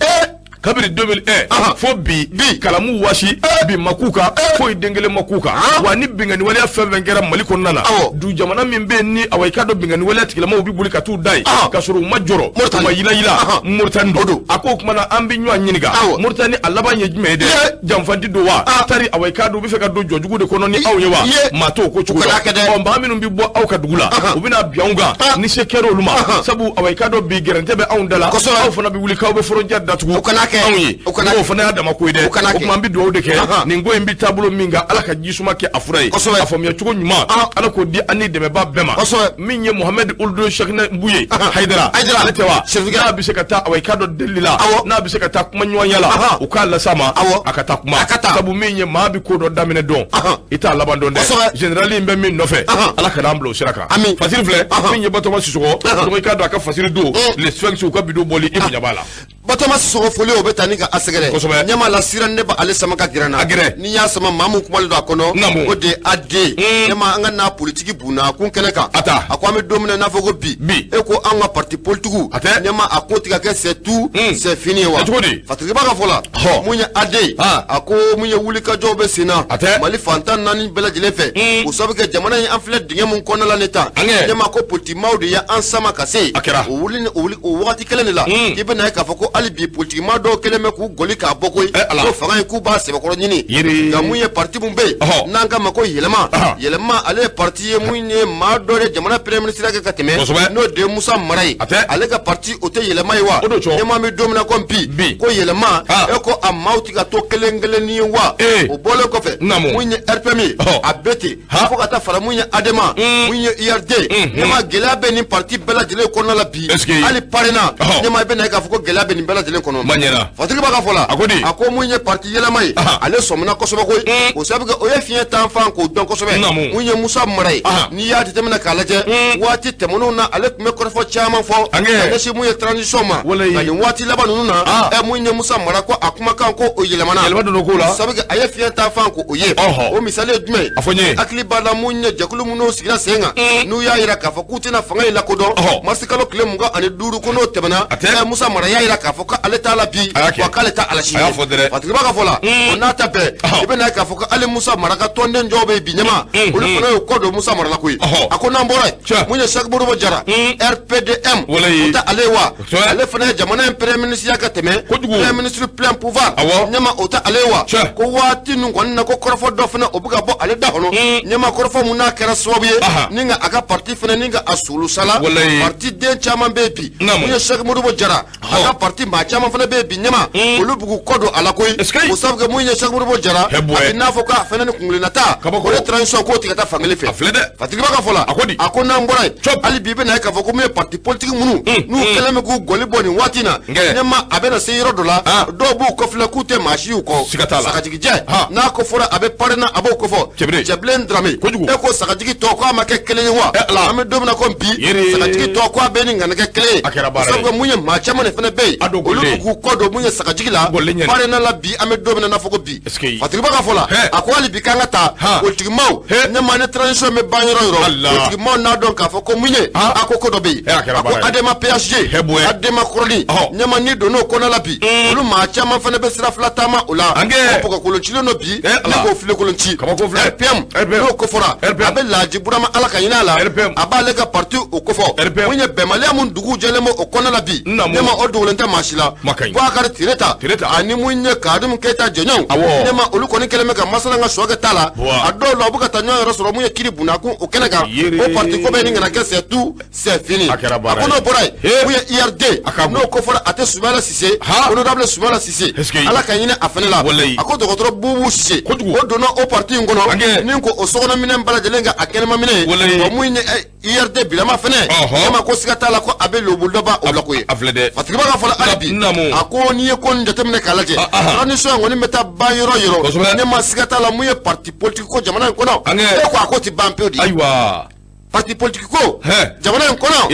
kabini 2001 fo bi, kalamu wasi bi ma k'u kan, foyi den kelen ma k'u kan. Wa ni binkanni waleya fɛn fɛn kɛra Mali kɔnɔna na, du jamana min bɛ yen ni awa i k'a dɔn binkanni waleya tigilamɔgɔw bɛ boli ka t'u da yen ka sɔrɔ u ma jɔrɔ, u ma yilayila, Moritani don. A ko o tuma na an bɛ ɲɔgɔn ɲininka, Moritani a laban ye jumɛn ye dɛ? Janfanti don wa? Tari awa i k'a dɔn u bɛ fɛ ka don jɔjugu de kɔnɔ ni aw ye wa? Maa t'o ko cogo dɔn. Ɔ, maa minnu bɛ bɔ aw ka dugu la, u bɛna bin anw kan, ni se kɛra olu ma, sabu awa i k'a dɔn bi gɛrɛntɛ bɛ anw da la, aw fana bɛ wuli k'aw bɛ frontière datugu anw ye. O fana y'a dama ko ye dɛ. O tuma an bɛ dugawu de kɛ, nin ko in bɛ taabolo min kan, Ala ka jisuma kɛ a fura ye, a faamuya cogo ɲuman, Ala k'o di an ni dɛmɛba bɛɛ ma. Min ye Mohamed Ould Cheikhna Bouye Haidara, ale tɛ wa? N'a bɛ se ka taa awa i k'a dɔn delili la, n'a bɛ se ka taa kuma ɲɔgɔnya la, u k'a las'a ma, a ka taa kuma, sabu min ye maa bɛ ko dɔ daminɛ dɔn, i t'a laban dɔn dɛ. Général in bɛ min nɔfɛ, Ala kana an bila o sira kan. Fasiri filɛ, min ye Batoma Sisɔkɔ, donc i k'a dɔn a ka fasiri don Les Sphinx, u ka vidéo bɔli, i bonya b'a la. Batoma Sisɔkɔ, foli o bɛ taa ni ka a sɛgɛrɛ. Ɲɛma la sira ne b'ale sama ka gɛrɛ na. A gɛrɛ. N'i y'a sama, maa mun kumalen don a kɔnɔ, Naamu. o de ye AD. Ɲɛma, an ka n'a politiki bunna kun kɛnɛ kan. A ta. A ko an bɛ don min na i n'a fɔ ko bi. Bi. E ko an ka parti politikiw. A tɛ. Ɲɛma, a ko tɛ ka kɛ c'est tout, c'est fini ye wa? A cogo di? Fatigi ba ka fɔ la. Mun ye AD? A ko mun ye wulikajɔw bɛ sen na. A tɛ. Mali fantan naani bɛɛ lajɛlen fɛ. O sababu kɛ jamana in, an filɛ dingɛ mun kɔnɔna la nin tan. An kɛ. Ɲɛma, ko politikimaw de ye an sama ka se. A kɛra. O wuli ni o wuli o wagati kelen de la, k'i bɛna ye k'a fɔ ko hali bi politikimaa dɔw kɛlen bɛ k'u gɔli k'a bɔ koyi. Eh, Ala. Ko fanga in, k'u b'a sɛbɛkɔrɔ ɲini. Yiri. Nka mun ye parti mun bɛ yen, n'an k'a ma ko Yɛlɛma. Yɛlɛma, ale ye parti ye mun ye maa dɔ de jamana premier ministre kɛ ka tɛmɛ. N'o de ye Musa Mara ye. A tɛ. Ale ka parti, o tɛ Yɛlɛma ye wa? O don cɔ. Ɲɛmaa, bɛ don min na komi bi. Bi. Ko Yɛlɛma, e ko a maaw tɛ ka to kelen kelennin ye wa? O bɔlen kɔfɛ, Naamu. mun ye RPM ye, a bɛ ten, fo ka taa fara mun ye ADEMA, mun ye URD. Ɲɛma, gɛlɛya bɛ nin parti bɛɛ lajɛlen kɔnɔna la bi. Est-ce que hali PARENA, ɲɛma, i bɛna ye k'a fɔ ko gɛlɛya bɛ nin bɛɛ lajɛlen kɔnɔ. Ma ɲɛna. Fatigi b'a ka fɔ la. A ko di? A ko mun ye parti Yɛlɛma ye, ale sɔmina kosɛbɛ koyi. O sababu kɛ o ye fiɲɛ tan fan k'o dɔn kosɛbɛ. Naamu. Mun ye Musa Mara ye, n'i y'a jateminɛ k'a lajɛ, waati tɛmɛnenw na, ale tun bɛ kɔrɔfɔ caman fɔ An kɛ. ka ɲɛsin mun ye transition ma. Walayi. Nka nin waati laban ninnu na, mun ye Musa Mara, ko a kumakan ko o yɛlɛmana. Yɛlɛma donna ko la. O sababu kɛ a ye fiɲɛ tan fan k'o ye. O misali ye jumɛn ye? A fɔ n ye. Hakili b'a la mun ye jɛkulu minnu sigira sen kan, n'u y'a yira k'a fɔ k'u tɛna fanga in lakodɔn marisi kalo tile 25, ko n'o tɛmɛna. A tɛ. Musa Mara y'a yira k'a fɔ k'ale t'a la bi, A y'a kɛ. wa k'ale t'a ala sini. A y'a fɔ dɛrɛ. Fatigiba ka fɔ la, o n'a ta bɛɛ, i bɛna ye k'a fɔ ko hali Musa Mara ka tɔnden dɔw bɛ yen bi, ɲɛma, olu fana y'u kɔ don Musa Mara la koyi. A ko n'an bɔra yen, mun ye Saki Modibo Jara, RPDM, Walayi. o tɛ ale ye wa? Kosɛbɛ. Ale fana ye jamana in premier ministre ya ka tɛmɛ. Kojugu. Premier ministre plein pouvoir. Ɲɛma, o tɛ ale ye wa? Ko waati ninnu kɔni na, ko kɔrɔfɔ dɔ fana o bɛ ka bɔ ale da kɔnɔ. Ɲɛma, kɔrɔfɔ mun n'a kɛra sababu ye ni ka a ka parti fana ni ka a sulu sala. Walayi. Parti den caman bɛ yen bi. Naamu. Mun ye Saki Modibo Jara, a ka parti maa caman fana bɛ yen bi, ɲɛma, olu b'u kɔ don a la koyi. Est-ce que O sababu kɛ mun ye Saki Modibo Jara, Hɛ a bɔɛ. bɛ n'a fɔ k'a fana ni kunkilenna Kabako. o ye transition k'o tigɛ taa fankelen fɛ. A filɛ dɛ. Fatigiba ka fɔ la. A ko di? A ko n'an bɔra yen, Cɔp. hali bi i bɛna ye k'a fɔ ko mun ye parti politique minnu n'u kɛlen bɛ k'u gɔli bɔ nin waati in na, Nkɛ. ɲɛma, a bɛna se yɔrɔ dɔ la, dɔw b'u kɔfilɛ k'u tɛ maa si y'u kɔ. Siga t'a la. Sagajigijɛ, n'a ko fɔra a bɛ PARENA, a b'o kofɔ. Cɛbilen. Cɛbilen Dramé. Kojugu. E ko sagajigi tɔ ko a ma kɛ kelen ye wa? Eh, Ala. An bɛ don min na komi bi, Yiri. sagajigi tɔ ko a bɛɛ ni ŋana kɛ kelen ye. A kɛra baara ye. Sabu mun ye maa caman de fana bɛ yen, A don olu gɔlen. b'u k'u kɔ don mun ye sagajigi la, Gɔlen ɲɛna. PARENA la bi, an bɛ don min na n'a fɔ ko bi. Est-ce que Fatigiba ka fɔ la, Hɛ. a ko hali bi k'an ka taa politikimaw, Hɛ. ɲɛma, ni transition bɛ ban yɔrɔ yɔrɔ, Allah. politikimaw n'a dɔn k'a fɔ ko mun ye a ko ko dɔ bɛ yen. Eh, a kɛra A ko baara ye. ADEMA PHG, Hɛ bɔɛ. ADEMA kɔrɔli, ɲɛma, ni donn'o kɔnɔ la bi, olu maa caman fana bɛ sira fila taama o la. An kɛ. O bɔgɔkolon cilen don bi, Eh, ne Ala. k'o filekolon ci. Kabako filɛ. RPM, RPM. n'o ko fɔra, RPM. a bɛ Laji Burama, Ala ka hinɛ a la, RPM. a b'ale ka parti o kofɔ. RPM. Mun ye bɛnbaliya mun dugu jɛlen bɛ o kɔnɔ la bi, Naamu. ɲɛma, o dogolen tɛ maa si la. Ma ka ɲi. Boubacar Tireta, Tireta. ani mun ye Kadimu Keyita jɔɲɔgɔnw, ɲɛma, olu kɔni kɛlen bɛ ka masala ka sɔ kɛ ta la. Buwa. A dɔw la, u bɛ ka taa ɲɔgɔn yɛrɛ sɔrɔ mun ye kiri bunakun o kɛnɛ kan. Yere. O parti ko bɛ nin kana kɛ c'est tout, c'est fini. A kɛra baara A ko n'o ye. bɔra yen, He. mun ye URD, A ka bon. n'o ko fɔra a tɛ Soumaïla Cissé, honorable Soumaïla Cissé, Est-ce que Ala ka hinɛ a fana la. Walayi. A ko dɔgɔtɔrɔ Bubu Cissé, Kojugu. o donna o parti in An kɔnɔ kɛ. ni ko o sokɔnɔ minɛn bɛɛ lajɛlen kɛ a kɛnɛma minɛn ye. Walayi. Wa mun ye URD bilama fɛnɛ ɲɛma ko siga t'a la ko a bɛ lobulidɔba o la koyi. A filɛ dɛ. Fatigiba ka fɔ la hali bi, a ko n'i ye ko nin jateminɛ k'a lajɛ, transition in kɔni bɛ taa ban yɔrɔ yɔrɔ, ne ma siga t'a la mun ye parti politique ko jamana in kɔnɔ, e ko a ko ti ban pewu de. Ayiwa, parti politique ko jamana in kɔnɔ,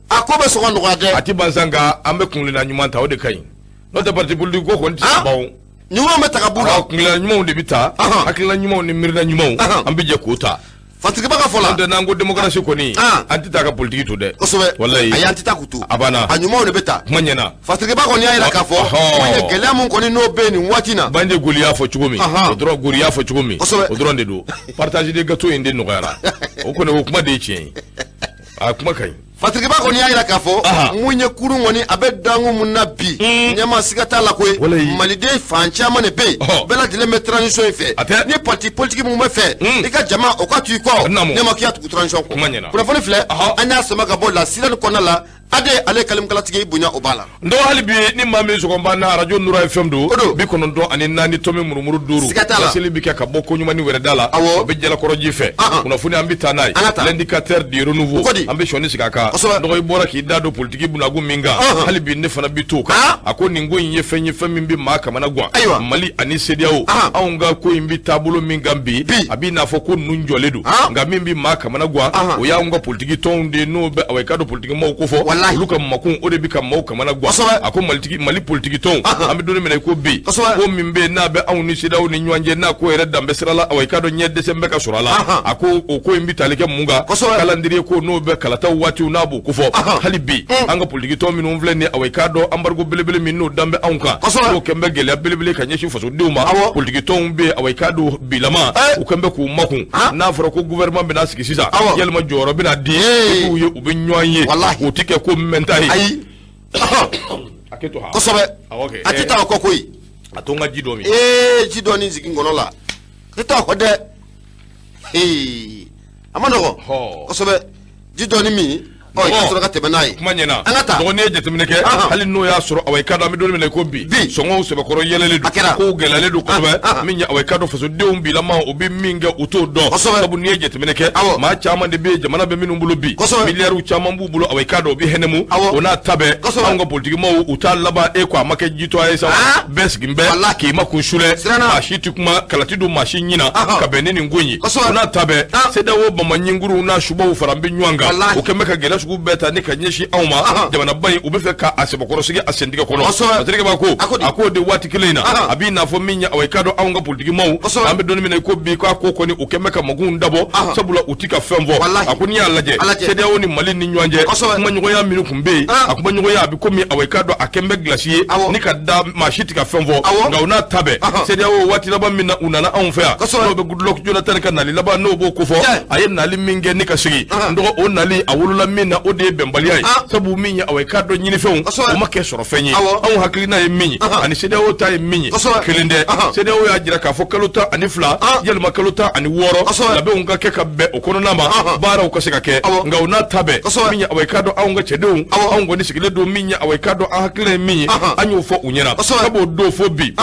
a ko bɛ sɔn ka nɔgɔya dɛ. A ti ban sa, nka an bɛ kuntilenna ɲuman ta, o de ka ɲi, n'o tɛ parti politique ko kɔni tɛ se ka ban o. Ɲumanw bɛ ta ka b'u la. Kuntilenna ɲumanw de bɛ ta, hakilina ɲumanw ni miirina ɲumanw, an bɛ jɛ k'o ta. Fatigiba ka fɔ la. N'o tɛ n'an ko démocratie kɔni, an tɛ taa ka politique to dɛ. Kosɛbɛ. Walayi. Ayi, an tɛ taa k'u to. A banna. A ɲumanw de bɛ ta. Kuma ɲɛna. Fatigiba kɔni y'a jira k'a fɔ mun ye gɛlɛya mun kɔni n'o bɛ yen nin waati in na. Banje Goli y'a fɔ cogo min. O dɔrɔn, Goli y'a fɔ cogo min. Kosɛbɛ. O dɔrɔn de don. Partage de gâteau in de nɔgɔyara. O kɔni, o kuma de ye tiɲɛ ye. A kuma ka ɲi. Fatigiba kɔni y'a jira k'a fɔ mun ye kurun kɔni a bɛ dankun mun na bi, ɲɛma siga t'a la koyi, maliden fan caman de bɛ yen, bɛɛ lajɛlen bɛ transition in fɛ. Ni parti politique mun bɛ fɛ i ka jama o ka to i kɔ, ɲɛma k'i ka tugu transition kɔ. Kunnafoni filɛ, an y'a sama ka bɔ la sira nin kɔnɔna la. Ade ale kalimkalatigi bonya o b'a la. N dɔgɔ, hali bi ni maa min sɔgɔn b'an na, arajo Nura FM don, 94.5. Siga t'a la. Laseli bɛ kɛ ka bɔ ko ɲuman ni wɛrɛ da la. O bɛ Jalakɔrɔji fɛ. Kunnafoni an bɛ taa n'a ye. L'indicateur du renouveau, an bɛ sɔnni sigi a kan. Dɔgɔ, i bɔra k'i da don politiki bunakun min kan, hali bi ne fana bɛ t'o kan. A ko nin ko in ye fɛn ye, fɛn min bɛ maa kamana gan. Mali ani CEDEAO, anw ka ko in bɛ taabolo min kan bi, a b'i n'a fɔ ko ninnu jɔlen don, nka min bɛ maa kamana gan, o y'anw ka politiki tɔnw de ye, n'o bɛ awa i ka dɔn politiki maaw ko fɔ, olu ka makun, o de bɛ ka maaw kamana gan. A ko Mali politiki tɔnw, an bɛ don min na i ko bi, ko min bɛ yen n'a bɛ anw ni CEDEAO ni ɲɔgɔn cɛ, n'a ko yɛrɛ danbɛ sira la, awa i ka dɔn ɲɛ dɛsɛ bɛ ka sɔrɔ a la. A ko o ko in bɛ tali kɛ mun kan? Calendrier ko n'o bɛ kalataw waatiw n'a b'o kofɔ. Hali bi an ka politiki tɔn minnu filɛ nin ye, awa i k'a dɔn embargo belebele min n'o dan bɛ anw kan, n'o kɛn bɛ gɛlɛya belebele ka ɲɛsin fasodenw ma, politiki tɔnw bɛ yen, awa i k'a dɔn bilama u kɛn bɛ k'u makun. N'a fɔra ko gouvernement bɛna sigi sisan, yalima jɔyɔrɔ bɛna di i b'u ye, u bɛ ɲɔgɔn ye, o tɛ kɛ ko mɛnta ye. Ayi. Kosɛbɛ, a tɛ taa o kɔ koyi. A to n ka ji dɔ min. Ee, ji dɔɔni sigi n kɔnɔ la, a tɛ taa o kɔ dɛ. Ee, a ma nɔgɔn kosɛbɛ, ji dɔɔni min. Ɔ, i ka sɔrɔ ka tɛmɛ n'a ye. Kuma ɲɛna. An ka taa. Dɔgɔ, n'i ye jateminɛ kɛ, hali n'o y'a sɔrɔ awa i ka dɔn an bɛ don min na i ko bi, sɔngɔw sɛbɛkɔrɔ yɛlɛlen don, kow gɛlɛyalen don kosɛbɛ, min ye awa i ka dɔn fasodenw bilama u bɛ min kɛ, u t'o dɔn. Sabu n'i ye jateminɛ kɛ, maa caman de bɛ yen, jamana bɛ minnu bolo bi, miliyariw caman b'u bolo, awa i ka dɔn u bɛ hɛnɛmu. O n'a ta bɛɛ, anw ka politikimaw u t'a laban e ko a ma kɛ jitɔ ye sa, bɛɛ sigi bɛɛ k'i ma kun sulɛ, maa si tɛ kuma, kalati don maa si ɲina ka bɛn ni nin ko in ye. O n'a ta bɛɛ, CEDEAO bamaɲinkuruw n'a subaw fara bɛ ɲɔgɔn kan, o kɛn bɛ ka gɛlɛya sugu bɛɛ ta ni ka ɲɛsin anw ma. Jamanaba in, u bɛ fɛ k'a sɛbɛkɔrɔ sigi a sentigɛ kɔnɔ. Patrick b'a ko a k'o de waati kelen in na, a b'i n'a fɔ min ye awa i ka dɔn anw ka politikimaw, an bɛ don min na i ko bi, k'a ko kɔni u kɛn bɛ ka magow dabɔ, sabula u ti ka fɛn fɔ. A ko n'i y'a lajɛ, CEDEAO ni Mali ni ɲɔgɔn cɛ kumaɲɔgɔnya minnu tun bɛ yen, a kumaɲɔgɔnya a bɛ komi awa i ka dɔn a kɛn bɛ gilasi ye ni ka da, maa si ti ka fɛn fɔ. Nka o n'a ta bɛɛ, CEDEAO waati laban min na u nana anw fɛ yan, n'o bɛ Goodluck Jonathan ka nali laban n'o b'o kofɔ, a ye nali min kɛ ni ka sigi, n dɔgɔ, o nali a wolola min na, o de ye bɛnbaliya ye. Sabu min ye awa i k'a dɔn ɲinifɛnw, o ma kɛ sɔrɔ fɛn ye. Anw hakilina ye min ye ani CEDEAO ta ye min ye, kelen tɛ. CEDEAO y'a jira k'a fɔ kalo 12, yalima kalo 16, labɛnw ka kɛ ka bɛn o kɔnɔna ma, baaraw ka se ka kɛ. Nka o n'a ta bɛɛ, min ye awa i k'a dɔn anw ka cɛdenw, anw kɔni sigilen don min ye awa i k'a dɔn an hakilina ye min ye, an y'o fɔ u ɲɛna. Sabu o don fo bi,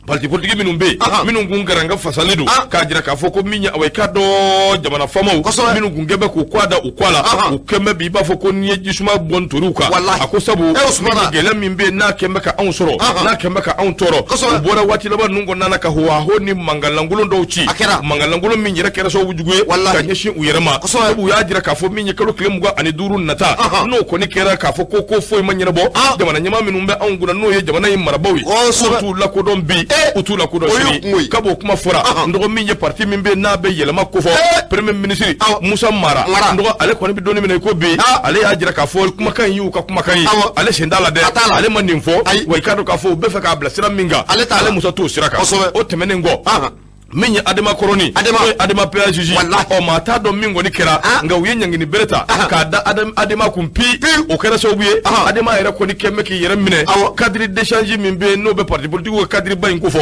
parti politique minnu bɛ yen, minnu kun garanka fasalen don k'a jira k'a fɔ ko min ye awa i k'a dɔn jamana faamaw minnu kun kɛ bɛ k'u kɔ da u kɔ la, u kɛn bɛ bi i b'a fɔ ko n'i ye jisuma bɔ ntoriw kan. A ko sabu gɛlɛya min bɛ yen n'a kɛn bɛ ka anw sɔrɔ, n'a kɛn bɛ ka anw tɔɔrɔ, u bɔra waati laban ninnu kɔnɔna na ka hohaho ni mankanlankolon dɔw ci, mankanlankolon min yɛrɛ kɛra sababu jugu ye ka ɲɛsin u yɛrɛ ma. Sabu u y'a jira k'a fɔ min ye kalo tile 25 nata, n'o kɔni kɛra k'a fɔ ko foyi ma ɲɛnabɔ, jamana ɲɛmaa minnu bɛ anw kunna, n'o ye jamana in marabaaw ye, u t'u lakodɔn bi, u t'u lakodɔn sini. Kab'o kuma fɔra, n dɔgɔ, min ye parti min bɛ n'a bɛ yɛlɛma kofɔ, premier ministre Musa Mara, n dɔgɔ, ale kɔni bɛ don min na i ko bi, ale y'a jira k'a fɔ kumakan in y'u ka kumakan ye, ale sen t'a la dɛ, ale ma nin fɔ. Wa i k'a dɔn k'a fɔ u bɛ fɛ k'a bila sira min kan, ale Musa t'o sira kan. O tɛmɛnen kɔ, min ye Adema kɔrɔni, n'o ye Adema PAJJ, ɔ maa t'a dɔn min kɔni kɛra, nka u ye ɲangini bere ta k'a da Adema kun pi. O kɛra sababu ye Adema yɛrɛ kɔni kɛn bɛ k'i yɛrɛ minɛ cadre d'échange min bɛ yen, n'o bɛ parti politique ka cadre ba in kofɔ,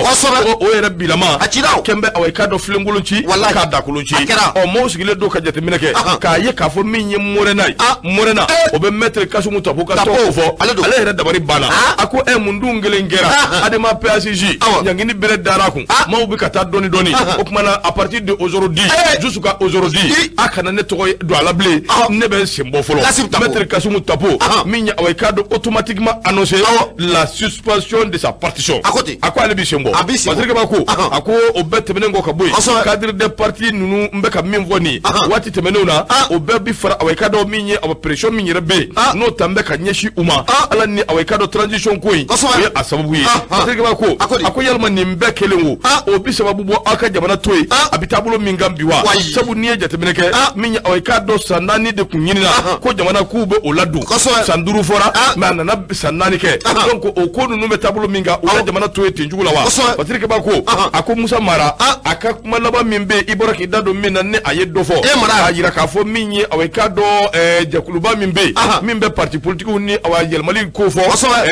o yɛrɛ bilama kɛn bɛ awa i k'a dɔn filenkolon ci k'a dakolon ci. Ɔ, maaw sigilen don ka jateminɛ kɛ k'a ye k'a fɔ min ye Morena ye, Morena o bɛ maître Kasumu Tapo ka tɔn kofɔ, ale yɛrɛ dabari banna. A ko mun dun kelen kɛra Adema PAJJ, ɲangini bere dara kun, maaw bɛ ka taa dɔɔni dɔɔni. dɔɔni. O tuma na, à partir de aujourd'hui, jusqu'à aujourd'hui, a kana ne tɔgɔ don a la bilen, ne bɛ n sen bɔ fɔlɔ. Maître Kassoum Tapo min ye, awa, i k'a dɔn, automatiquement annoncé la suspension de sa partition. A ko ten. A ko ale b'i sen bɔ. A b'i sen bɔ. Fasirikɛba ko, a ko o bɛɛ tɛmɛnen kɔ ka bɔ yen, cadre des partis ninnu, n bɛ ka min fɔ nin waati tɛmɛnenw na, o bɛɛ bi fara, awa, i k'a dɔn, min ye, awa, pression min yɛrɛ bɛ yen, n'o ta n bɛ ka ɲɛsin u ma, ala ni, awa, i k'a dɔn, transition ko in, o ye a sababu ye. Fasirikɛba ko, a ko yalima nin bɛɛ kelen, o bi sababu bɔ aw ka jamana to yen, a bɛ taabolo min kan bi wa? Sabu n'i ye jateminɛ kɛ, min ye, awa, i k'a dɔn, san 4 de kun ɲinina ko jamana k'u bɛ o ladon, san 5 fɔra, mais a nana san 4 kɛ. Donc o ko ninnu bɛ taabolo min kan, u ka jamana to yen ten cogo la wa? Fasirikɛba ko, a ko Musa Mara, a ka kuma laban min bɛ yen, i bɔra k'i da don min na, ni a ye dɔ fɔ k'a yira k'a fɔ min ye, awa, i k'a dɔn, jɛkuluba min bɛ yen, min bɛ parti politigiw ni, awa, yɛlɛmali ko fɔ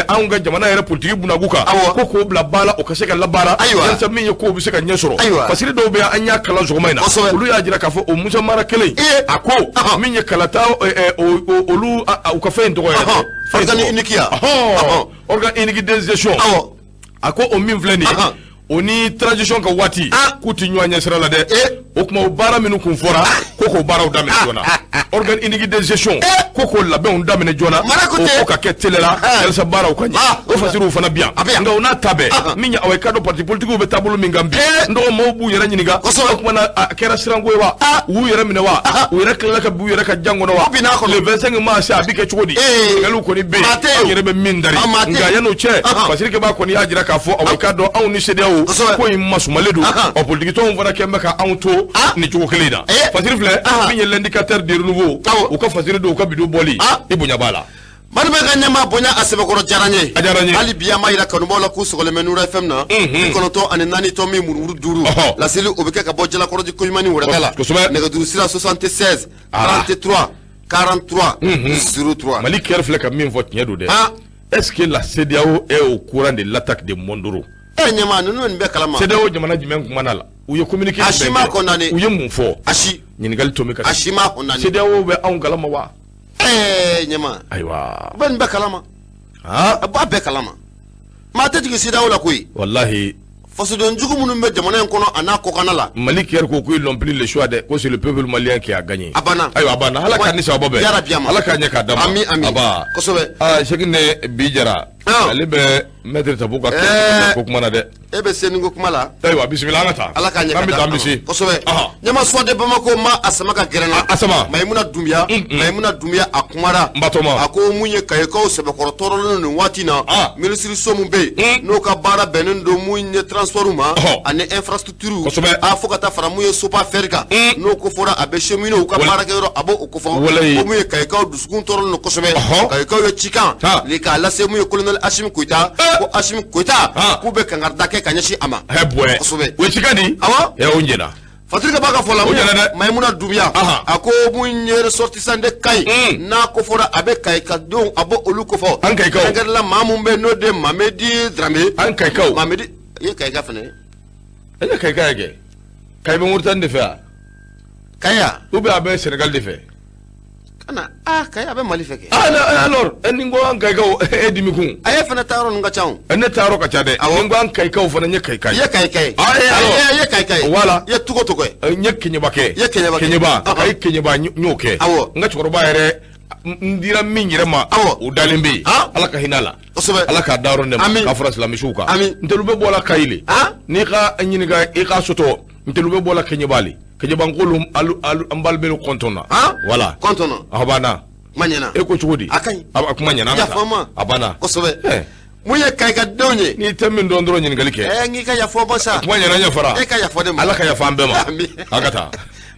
anw ka jamana yɛrɛ politigi bunakun kan, ko k'o bila ba la, o ka se ka labaara walasa min ye kow bɛ se ka ɲɛ sɔrɔ. Fasiri dɔw bɛ yen, an y'a kalan sɔgɔma in na, olu y'a jira k'a fɔ o Musa Mara kelen, a ko min ye kalata, olu u ka fɛn in tɔgɔ yɛrɛ, Organe unique ya. Organe unique de gestion, a ko o min filɛ nin ye, o ni transition ka waati k'u ti ɲɔgɔn ɲɛ sira la dɛ. O tuma, o baara minnu kun fɔra, ko k'o baaraw daminɛ joona, organe unique de gestion, ko k'o labɛnw daminɛ joona, o ko ka kɛ teliya la walasa baaraw ka ɲɛ. O fasiriw fana bi yan. Nka o n'a ta bɛɛ, min ye, awa, i k'a dɔn, parti politigiw bɛ taabolo min kan bi, n dɔgɔ, maaw b'u yɛrɛ ɲininka, o tuma na, a kɛra siranko ye wa? U y'u yɛrɛ minɛ wa? U yɛrɛ tilala ka b'u yɛrɛ ka jan kɔnɔ wa? Le 25 mars, a bɛ kɛ cogo di? Ɲininkaliw kɔni bɛ yen, anw yɛrɛ bɛ min dari. Nka yan'o cɛ, Fasirikɛba kɔni y'a jira k'a fɔ, awa, i k'a dɔn, anw ni CEDEAO ko in masumalen don. Ɔ, politikitɔnw fana kɛn bɛ ka anw to nin cogo kelen in na. Fasiri filɛ min ye, L'Indicateur du Renouveau, u ka fasiri don, u ka bidon bɔli, i bonya b'a la. Mali bɛ ka ɲɛmaa bonya a sɛbɛkɔrɔ diyara n ye. A diyara n ye. Hali bi, an b'a yira kanubaw la k'u sɔgɔlen bɛ Nura FM na, 94.5. Laseli o bɛ kɛ ka bɔ Jalakɔrɔji koɲuman wɛrɛda la. Nɛgɛjuru sira 76 33 43 03. Mali kɛrɛ filɛ ka min fɔ, tiɲɛ don dɛ. Est-ce que la CEDEAO est au courant de l'attaque de Mondoro? E ɲɛmaa, ninnu nin bɛɛ kalama. CEDEAO jamana jumɛn kumana la? U ye communiqué A si ma condamné. U ye mun fɔ? A si. Ɲininkali to min ka A si ma condamné. CEDEAO bɛ anw kalama wa? Ɛɛ ɲɛmaa. Ayiwa. U bɛ nin bɛɛ kalama. A b'a bɛɛ kalama. Maa tɛ jigin CEDEAO la koyi. Walahi. Fasoden jugu minnu bɛ jamana in kɔnɔ a n'a kɔkanna la. Mali kɛra ko ils n'ont plus le choix dɛ, ko c'est le peuple malien qui a gagné. A banna. Ayiwa, a banna. Ala k'a ni sababa bɛn. Yarabi a ma. Ala k'a ɲɛ k'a d'a ma. Ami, ami. Aba. Kosɛbɛ. Aa, Sɛkinɛ bi jara. Ale bɛ maître Tapo ka ko kuma na dɛ. E bɛ se nin ko kuma la. Ayiwa, bisimila, an ka taa. Ala k'a ɲɛ ka d'a ma. An bɛ taa, an bɛ se. Kosɛbɛ. Ɲɛma Soir de Bamako ma a sama ka gɛrɛ n na. A sama. Mayimuna Dunbiya. Mayimuna Dunbiya, a kumara. N batɔma. A ko mun ye, Kayikaw sɛbɛkɔrɔ tɔɔrɔlen don nin waati in na. Minisiri so min bɛ yen, n'o ka baara bɛnnen don mun ye transport ma, ani infrastructure. Kosɛbɛ. A fo ka taa fara mun ye SOPAFER kan. N'o ko fɔra, a bɛ cheminots ka baarakɛyɔrɔ, a b'o ko fɔ. Walayi. Ko mun ye, Kayikaw dusukun tɔɔrɔlen don kosɛbɛ. Kayikaw ye cikan ni k'a lase mun ye colonel Assimi Goïta. Ko Assimi Goïta, k'u bɛ kankarida kɛ ka ɲɛsin a ma. Hɛ bɔɛ. Kosɛbɛ. O ye cikan di? Awɔ. Ɛ, o ɲɛna. Fasiri b'a ka fɔ la. O ɲɛna dɛ. Mayimuna Dunbiya, a ko mun ye ressortissant de Kayi, n'a ko fɔra a bɛ Kayi ka denw, a b'o olu ko fɔ. An Kayikaw. Kɛrɛnkɛrɛn la, maa mun bɛ yen, n'o de Mamedi Dramé. An Kayikaw. Mamedi, i ye Kayika fana ye. E ye Kayika ye kɛ. Kayi bɛ Moritani de fɛ wa? Kayi. Ou bien a bɛ Sénégal de fɛ? Kana aa, Kayi a bɛ Mali fɛ kɛ. Ah alors, ni n ko an Kayikaw, e dimi kun. A ye fana taa yɔrɔ ninnu ka ca o. Ne taa yɔrɔ ka ca dɛ. Ni n ko an Kayikaw fana, n ye Kayika ye. I ye Kayika ye. Ah alors. I ye Kayika ye. Voilà. I ye Togo tɔgɔ ye. N ye Keɲeba kɛ. I ye Keɲeba kɛ. Keɲeba, Kayi Keɲeba, n y'o kɛ. Awɔ. N ka cɛkɔrɔba yɛrɛ, n dira min yɛrɛ ma. Awɔ. O dalen bɛ yen. Ala ka hinɛ a la. Kosɛbɛ. Ala k'a da yɔrɔ nɛma. Ami. K'a fara silamɛsiw kan. Ami. Ntɛlu bɛ bɔ la Kayi le. N'i ka ɲininka i ka sotɔ, ntɛlu bɛ bɔ la Keɲeba le. Keɲeba nkolu alu alu an balimaw kɔntɔn na. Voilà. Kɔntɔn na. A banna. Kuma ɲɛna. E ko cogo di? A ka ɲi. A kuma ɲɛna, an ka taa. Yafa ma. A banna. Kosɛbɛ. Mun ye Kayi ka denw ye? N'i tɛ min dɔn dɔrɔn, ɲininkali kɛ. Ɛ, n k'i ka yafa ma sa. Kuma ɲɛna, ɲɛfara. E ka yafa ne ma. Ala ka yafa an bɛɛ ma. Ami. An ka taa.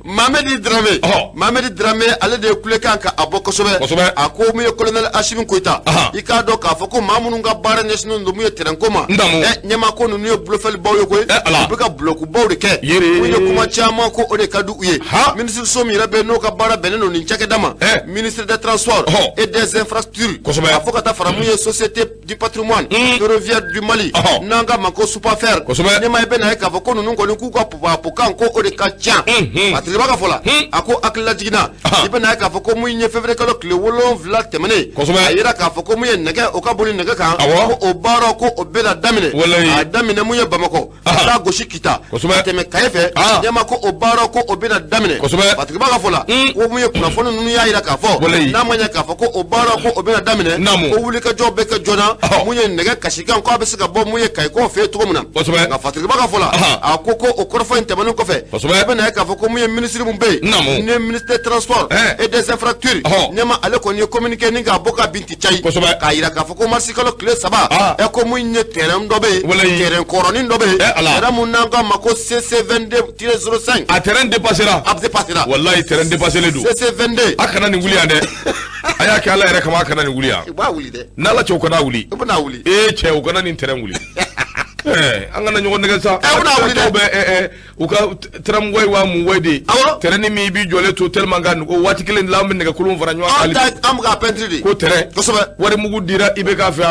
Mamedi Dramé. Mamedi Dramé, ale de ye kulekan ka a bɔ kosɛbɛ. Kosɛbɛ. A ko mun ye colonel Assimi Goïta. I k'a dɔn k'a fɔ ko maa minnu ka baara ɲɛsinnen don mun ye terrain ko ma. Ntamu. Ɛ ɲɛmaa, ko ninnu ye bolofɛlibaw ye koyi. Ala. U bɛ ka bulɔkubaw de kɛ. Yere. Mun ye, kuma caman ko o de ka di u ye. Ministre so min yɛrɛ bɛ yen, n'o ka baara bɛnnen don nin cakɛda ma. Ministre des Transports et des Infrastructures. Kosɛbɛ. A fɔ ka taa fara mun ye société du patrimoine ferroviaire du Mali n'an k'a ma ko SOPAFER ɲɛma i bɛna ye k'a fɔ ko ninnu kɔni k'u ka pupapukan ko o de ka ca Patrick Ba ka fɔ la a ko hakililajigin na i bɛna ye k'a fɔ ko mun ye février kalo tile 7 tɛmɛnen a yira k'a fɔ ko mun ye nɛgɛ o ka boli nɛgɛ kan ko o baara ko o bɛna daminɛ a daminɛ mun ye Bamakɔ ka taa gosi Kita ka tɛmɛ Kaye fɛ ɲɛma ko o baara ko o bɛna daminɛ Patrick Ba ka fɔ la ko mun ye kunnafoni ninnu y'a yira k'a fɔ n'a ma ɲɛ k'a fɔ ko o baara ko o bɛna daminɛ ko wulikajɔ bɛ kɛ joona mun ye nɛgɛ kasikan ko a bɛ se ka bɔ mun ye Kayikaw fɛ yen cogo min na nka Patrick Ba ka fɔ la a ko ko o kɔrɔfɔ in tɛmɛnen kɔfɛ i bɛna ye k'a fɔ ko mun ye minisiri mun bɛ yen ni ye ministre des transports et des infrastructures ɲɛma ale kɔni ye communiqué ni k'a bɔ ka bin ti cayi k'a yira k'a fɔ ko marisi kalo tile 3 ɛ ko mun ye terrain dɔ bɛ yen terrain kɔrɔnin dɔ bɛ yen terrain mun n'an k'a ma ko CC 22-05 a terrain dépassera a dépassera walayi terrain dépassé don CC 22 a kana nin wuli yan dɛ a y'a kɛ Ala yɛrɛ kama a kana nin wuli yan u b'a wuli dɛ n'Ala cɛ u kana wuli u bɛna wuli ee cɛ u kana nin terrain wuli an kana ɲɔgɔn nɛgɛ sa u bɛna wuli dɛ u ka tramway wa mun way de terrain ni min i b'i jɔlen to tellement ka o waati kelen de la an bɛ nɛgɛkolon fara ɲɔgɔn kan an bɛ ka peinture de ko terrain kosɛbɛ wari mugu dira IBK fɛ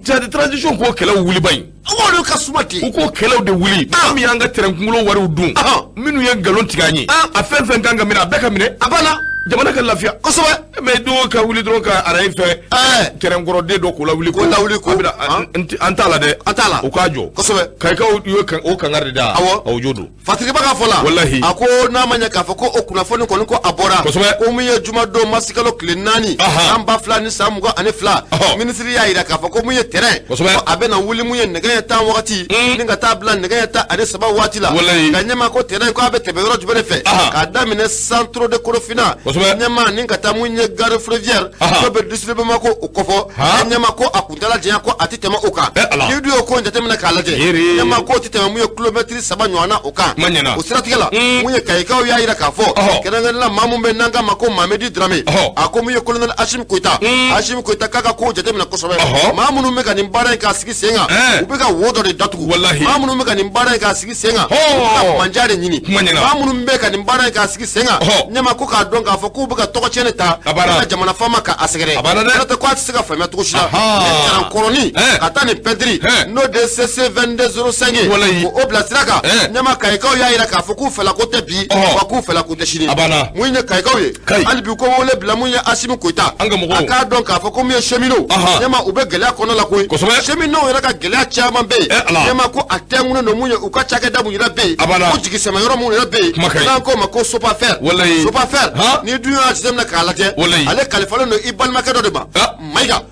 yan transition k'o kɛlɛw wuli ba in olu ka suma ten u k'o kɛlɛw de wuli min y'an ka terrain kunkolo wariw dun minnu ye nkalon tigɛ an ye a fɛn fɛn kan ka minɛ a bɛɛ ka minɛ a banna jamana ka lafiya kosɛbɛ mais dɔw ka wuli dɔrɔn ka arayi fɛ terrain kɔrɔden dɔ k'o lawuli k'o lawuli ko an t'a la dɛ an t'a la u k'a jɔ kosɛbɛ Kayikaw ye o kangari de da awɔ o jo don Patrick Ba ka fɔ la walahi a ko n'a ma ɲɛ k'a fɔ ko o kunnafoni kɔni ko a bɔra kosɛbɛ ko min ye jumadon marisi kalo tile 4 san 2022 minisiri y'a yira k'a fɔ ko mun ye terrain kosɛbɛ ko a bɛna wuli mun ye nɛgɛ ɲɛ 10 wagati ni ka taa bila nɛgɛ ɲɛ 13 waati la walahi nka ɲɛma ko terrain ko a bɛ tɛmɛ yɔrɔ jumɛn de fɛ k'a daminɛ centre de Korofina kosɛbɛ ɲɛma ni ka taa mun ye gare ferroviaire n'o bɛ district Bamako o kɔfɔ ɲɛma ko a kuntala janya ko a tɛ tɛmɛ o kan n'i dun y'o ko jateminɛ k'a lajɛ ɲɛma ko tɛ tɛmɛ mun ye kilomɛtiri 3 ɲɔgɔn na o kan o siratigɛ la mun ye Kayikaw y'a yira k'a fɔ kɛrɛnkɛrɛnnenya maa mun bɛ n'an k'a ma ko Mamedi Darame a ko mun ye colonel Asimi Goyita Asimi Goyita k'a ka kow jateminɛ kosɛbɛ maa minnu bɛ ka nin baara in k'a sigi sen kan u bɛ ka wo dɔ de datugu maa minnu bɛ ka nin baara in k'a sigi sen kan u bɛ ka manja de ɲini maa minnu bɛ ka nin baara in k'a sigi sen kan ɲɛma ko k'a dɔn k'a fɔ k'u bɛ ka tɔgɔ tiɲɛ de ta ka jamana faama k'a sɛgɛrɛ n'o tɛ ko a tɛ se ka faamuya cogo si la terrain kɔrɔnin ka taa nin pɛntiri n'o de CC 2205 ye o bila sira kan ɲɛma Kayikaw y'a yira k'a fɔ k'u fɛla ko tɛ bi wa k'u fɛla ko tɛ sini mun ye Kayikaw ye hali bi ko wele bila mun ye Asimi Goyita a k'a dɔn k'a fɔ ko mun ye cheminots ɲɛma u bɛ gɛlɛya kɔnɔ la koyi cheminots yɛrɛ ka gɛlɛya caman bɛ yen ɲɛma ko a tɛnkunnen don mun ye u ka cakɛda mun yɛrɛ bɛ yen ko jigisɛmɛ yɔrɔ mun yɛrɛ bɛ yen n'an k'o ma ko SOPAFER SOPAFER n'i dun y'a jateminɛ k'a lajɛ ale kalifalen don i balimakɛ dɔ de ma Mayiga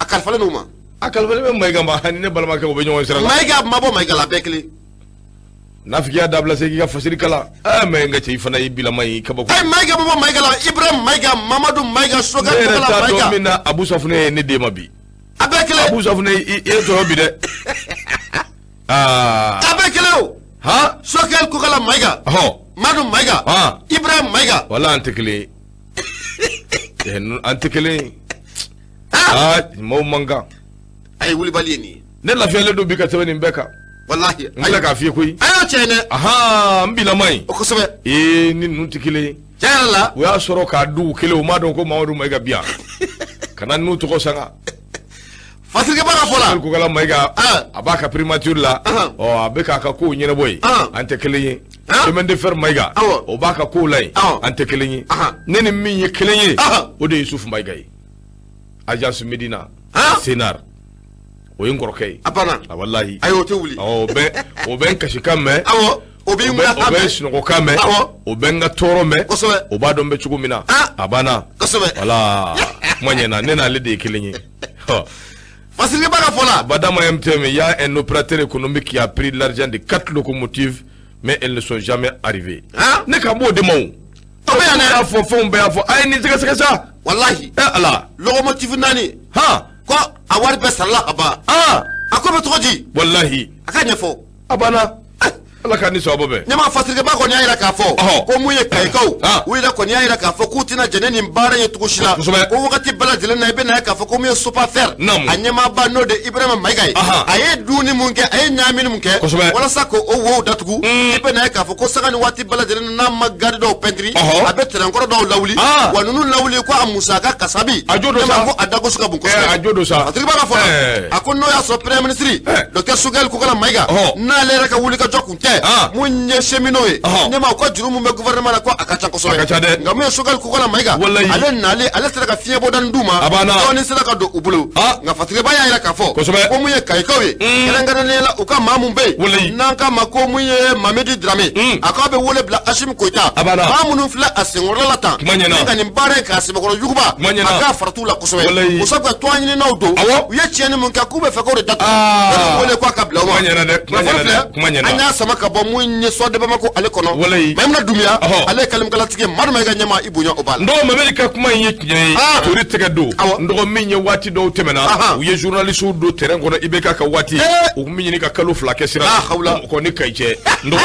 a kalifalen don o ma a kalifalen bɛ Mayiga ma ni ne balimakɛ u bɛ ɲɔgɔn sira la Mayiga ma bɔ Mayiga la a bɛɛ kelen nafigiya dabila se k'i ka fasiri kalan mais n ka cɛ i fana y'i bilama ye kabako Mayiga ma bɔ Mayiga la Ibrahim Mayiga Mamadu Mayiga Sokɛ ne yɛrɛ t'a dɔn min na Abu Safunɛ ye ne den ma bi a bɛɛ kelen Abu Safunɛ i ye sɔrɔ bi dɛ a bɛɛ kelen o Sokɛ Kokala Mayiga Madu Mayiga Ibrahim Mayiga wala an tɛ kelen ye an tɛ kelen ye maaw man kan a ye wulibali ye nin ye ne lafiyalen don bi ka tɛmɛ nin bɛɛ kan walahi n tila k'a f'i ye koyi a y'a tiɲɛ dɛ n bilama ye o kosɛbɛ ee ni ninnu tɛ kelen ye tiɲɛ yɛrɛ la o y'a sɔrɔ k'a du kelen u m'a dɔn ko Mamadu Mayiga bi yan kana n'u tɔgɔ sanga Patrick Ba ka fɔ la Kokala Mayiga a b'a ka primature la ɔ a bɛ k'a ka kow ɲɛnabɔ yen an tɛ kelen ye chemin de fer Mayiga o b'a ka kow la yen an tɛ kelen ye ne ni min ye kelen ye o de ye Yusufu Mayiga ye agence Medina Sénar o ye n kɔrɔkɛ ye a banna a walahi ayi o tɛ wuli o bɛ n kasikan mɛn awɔ o b'i o bɛ n sunɔgɔkan mɛn o bɛ n ka tɔɔrɔ mɛn kosɛbɛ o b'a dɔn n bɛ cogo min na a banna kosɛbɛ wala kuma ɲɛna ne n'ale de ye kelen ye Patrick Ba ka fɔ la Badama MTM, il y a un opérateur économique qui a pris l'argent de 4 locomotives, mais elles ne sont jamais arrivées. Ne ka b'o de ma o. O bɛ yan dɛ. Y'a fɔ fɛnw bɛɛ y'a fɔ a ye nin sɛgɛsɛgɛ sa. Walahi. Ala. Locomotive 4. Ko a wari bɛɛ sarala ka ban. A ko bɛ cogo di? Walahi. A ka ɲɛfɔ. A banna. Ala ka ni sababu bɛn. Ɲɛmaa Fasirikɛba kɔni y'a jira k'a fɔ ko mun ye Kayikaw, u yɛrɛ kɔni y'a jira k'a fɔ k'u tɛna jɛn ni nin baara ye cogo si la, ko wagati bɛɛ lajɛlen na i bɛna ye k'a fɔ ko mun ye Sopafer a ɲɛmaaba n'o de Ibrahima Mayiga ye, a ye dunni mun kɛ, a ye ɲaamini mun kɛ walasa k'o wow datugu, i bɛna ye k'a fɔ ko sanga ni waati bɛɛ lajɛlen na n'a ma gari dɔw pɛntiri, a bɛ tɛrɛnkɔrɔ dɔw lawuli, wa ninnu lawuli ko a musaka kasabi, a jo don sa, ko a dagosi ka bon kosɛbɛ, a jo don sa. Fasirikɛba ka fɔ la, a ko n'o y'a sɔrɔ premier ministre docteur Choguel Kokalla Mayiga n'ale yɛrɛ ka wuli ka jɔ kun tɛ mun ye cheminots ye, ɲɛmaa u ka juru mun bɛ gouvernement la ko a ka ca kosɛbɛ, a ka ca dɛ, nka mun ye Choguel Kokalla Mayiga ale nalen ale sera ka fiɲɛbɔdani d'u ma, a banna, dɔɔnin sera ka don u bolo, nka Fasirikɛba y'a jira k'a fɔ ko mun ye Kayikaw ye, kɛrɛnkɛrɛnnenya la u ka maa mun bɛ yen n'an k'a ma ko mun ye Mamedi Dramé, a k'a bɛ wele bila Assimi Goïta, maa minnu filɛ a senkɔrɔla la tan ka nin baara in k'a sɛbɛkɔrɔ yuguba, a k'a faratiw la kosɛbɛ, o sabu tɔn ɲininaw don, u ye tiɲɛni mun kɛ k'u bɛ fɛ k'o de datugu, wele k'a ka bila u ma. Kuma ɲɛna, an y'a sama ka bɔ mun ye Soir de Bamako ale kɔnɔ. Mayimuna Dunbiya ale ye kalimkalatigi ye, Madu Mayiga ɲɛmaa i bonya o b'a la. N dɔgɔ Mamedi ka kuma in ye tiɲɛ ye, tori tɛgɛ don. N dɔgɔ min ye waati dɔw tɛmɛna, u ye journalistes don terrain kɔnɔ IBK ka waati, u tun bɛ ɲini ka kalo 2 kɛ sira la, o kɔni Kayi cɛ. N dɔgɔ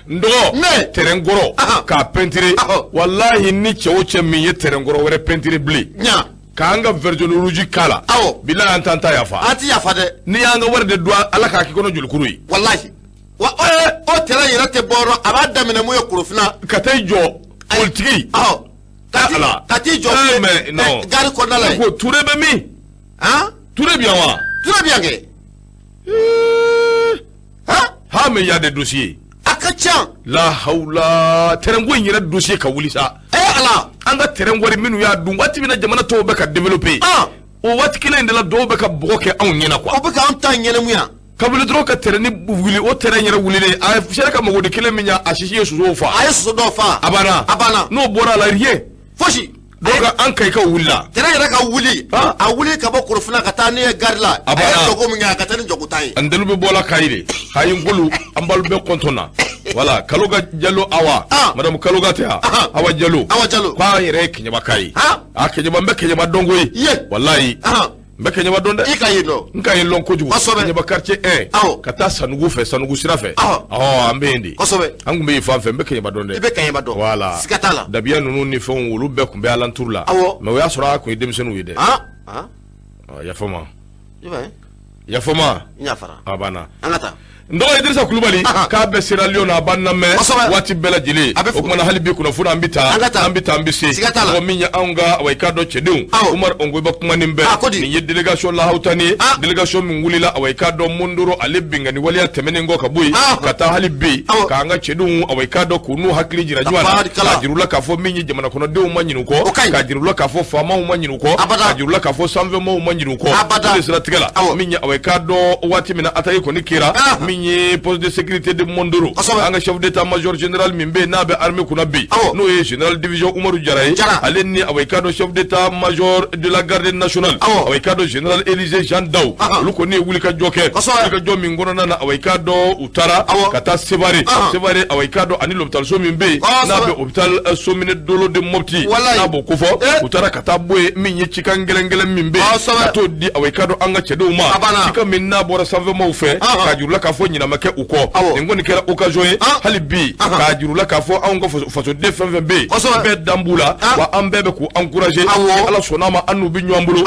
n dɔgɔ terrain kɔrɔ k'a peinturer, walahi ni cɛ o cɛ min ye terrain kɔrɔ wɛrɛ peinturer bilen, k'an ka version rouge k'a la, bilahi an t'an ta yafa, an ti yafa dɛ. N'i y'an ka wari de dun, Ala k'a k'i kɔnɔ jolikuru ye. Walahi wa o terrain yɛrɛ tɛ bɔ yɔrɔ, a b'a daminɛ mun ye Korofina ka taa i jɔ politiki, ka t'i jɔ gari kɔnɔna la yen. Ko Ture bɛ min? Ture bɛ yan wa? Ture bɛ yan kɛ. Ha mais y a des dossiers. A ka ca. La hawla, terrain ko in yɛrɛ dossier ka wuli sa. Ala. An ka terrain wari minnu y'a dun waati min na jamana tɔw bɛ ka développer. O waati kelen in de la dɔw bɛ ka bɔgɔ kɛ anw ɲɛna quoi. O bɛ k'an ta ɲɛnɛmuya. Kabini dɔrɔn ka terrain wuli, o terrain yɛrɛ wulilen a sera ka mago de kelen min ɲa, a sisi ye sosow fa. A ye soso dɔw fa. A banna. A banna. N'o bɔra a la rien. Fosi. Donc an Kayikaw wulila. Terrain yɛrɛ ka wuli. A wuli ka bɔ Korofina ka taa ne ye gari la. A ye jago min kɛ, a ka taa ni jago tan ye. An deliw bɛ bɔla Kayi de. Kayi ngolu an b'alu bɛɛ kɔntɔn na. Voilà Kaloga Jalo Awa. Madame Kaloga tɛ yan. Awa Jalo. Awa Jalo. K'a yɛrɛ ye Keɲeba ye. A Keɲeba n bɛ Keɲeba dɔn koyi. Walayi. N bɛ Keɲeba dɔn dɛ. I ka yen dɔn. N ka yen lɔn kojugu. Kosɛbɛ. Keɲeba quartier 1. Ka taa Sanugu fɛ, Sanugu sira fɛ. An bɛ yen de. Kosɛbɛ. An tun bɛ yen fan fɛ, n bɛ Keɲeba dɔn dɛ. I bɛ Keɲeba dɔn. Voilà. Siga t'a la. Dabiya ninnu ni fɛnw olu bɛɛ tun bɛ alentour la. Mais o y'a sɔrɔ a tun ye denmisɛnninw ye dɛ. Yafa ma. Yafa ma. N yafara. A banna. An ka taa. N dɔgɔ Idrissa Kulubali k'a bɛ Sierra Leone a b'an lamɛn waati bɛɛ lajɛlen, o kumana hali bi kunnafoni an bɛ taa an bɛ taa an bɛ se mɔgɔ min ye anw ka wa i k'a dɔn cɛdenw Umar Ongoyiba kumanin bɛɛ nin ye délégation lahawutani ye, délégation min wulila awa i k'a dɔn Mondoro ale binkanni waleya tɛmɛnen kɔ ka bɔ yen ka taa hali bi k'an ka cɛdenw awa i k'a dɔn k'u n'u hakili jira ɲɔgɔn na, k'a jir'u la k'a fɔ min ye jamana kɔnɔdenw ma ɲinɛ u kɔ, k'a jir'u la k'a fɔ faamaw ma ɲinɛ u kɔ, k'a jir'u la k'a fɔ sanfɛmaaw ma ɲinɛ u kɔ, o de siratigɛ la min ye awa i k'a dɔn waati min na attaque kɔni kɛra min ye poste de sécurité de Mondoro, an ka chef d'état-major général min bɛ yen n'a bɛ armée kunna bi, n'o ye général division Umaru Jara ye, ale ni awa i k'a dɔn chef d'état-major de la garde nationale awa i k'a dɔn général Élisée Jean Daw, olu kɔni ye wulikajɔ kɛ, wulikajɔ min kɔnɔna na awa i k'a dɔn u taara ka taa Sevare, Sevare awa i k'a dɔn ani l'hôpital so min bɛ yen n'a bɛ hôpital Somine Dolo de Mopti n'a b'o kofɔ, u taara ka taa bɔ yen min ye cikan gɛlɛn gɛlɛn min bɛ yen ka t'o di awa i k'a dɔn an ka cɛdenw ma, cikan min n'a bɔra sanfɛmaaw fɛ k'a jir'u la k'a fɔ ɲinɛ ma kɛ u kɔ, nin kɔni kɛra occasion ye hali bi k'a jir'u la k'a fɔ anw ka fasoden fɛn fɛn bɛ yen bɛɛ dan b'u la, wa an bɛɛ bɛ k'u encourager, Ala sɔnn'a ma an n'u bɛ ɲɔgɔn bolo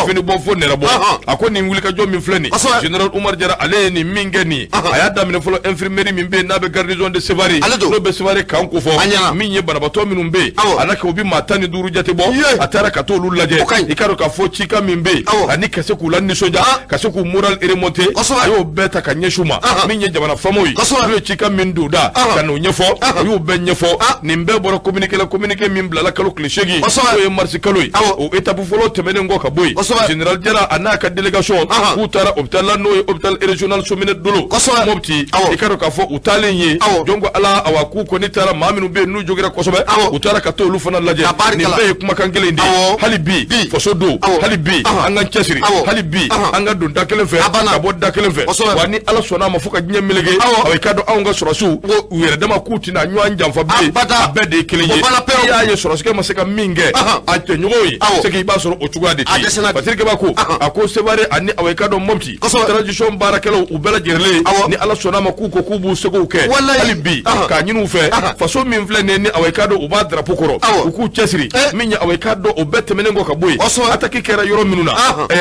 fini bɔ fo nɛrɛ bɔ. A ko nin wulikajɔ min filɛ nin général Umar Jara ale ye nin min kɛ nin ye, a y'a daminɛ fɔlɔ infirmerie min bɛ yen n'a bɛ garnison de Sevare n'o bɛ Sevare kan kofɔ, min ye banabaatɔ minnu bɛ yen a n'a kɛ u bɛ maa 15 jate bɔ, a taara ka t'olu lajɛ, i k'a dɔn k'a fɔ cikan min bɛ yen ani ka se k'u la nisɔndiya, ka se k'u moral remonter, a y'o bɛɛ ta ka ɲɛsin u ma. Min ye jamana faamaw ye n'u ye cikan min don da ka n'o ɲɛfɔ, u y'o bɛɛ ɲɛfɔ. Nin bɛɛ bɔra communiqué la, communiqué min bilala kalo tile 8 n'o ye marisi kalo ye, o étape fɔlɔ tɛmɛnen kɔ ka bɔ yen, général Jara a n'a ka délégation k'u taara hôpital la n'o ye hôpital régional Somine Dolo Mopti, i k'a dɔn k'a fɔ u taalen ye jɔn ko Ala awa k'u kɔni taara maa minnu bɛ yen n'u jogira kosɛbɛ, u taara ka t'olu fana lajɛ. Nin bɛɛ ye kumakan kelen de ye, hali bi faso don, hali bi an ka cɛsiri, hali bi an ka don da kelen fɛ ka bɔ da kelen fɛ, wa ni Ala sɔnna a ma. ma fo ka diɲɛ meleke, awɔ, i k'a dɔn anw ka sɔrɔsiw u yɛrɛ dama k'u tɛna ɲɔgɔn janfa bilen, a bɛɛ de ye kelen ye. I y'a ye sɔrɔsikɛ ma se ka min kɛ a tɔɲɔgɔnw ye, c'est que i b'a sɔrɔ o cogoya de tɛ yen. Patrik Keba ko a ko Sevare ani awɔ i k'a dɔn Mopti transition baarakɛlaw u bɛɛ lajɛlen, ni Ala sɔnna a ma k'u ko k'u b'u sekow kɛ hali bi k'a ɲini u fɛ, faso min filɛ nin ye ni awɔ i k'a dɔn u b'a drapeau kɔrɔ, u k'u cɛsiri. Min ye awɔ i k'a dɔn o bɛɛ tɛmɛnen kɔ ka bɔ yen, attaque kɛra yɔrɔ minnu na,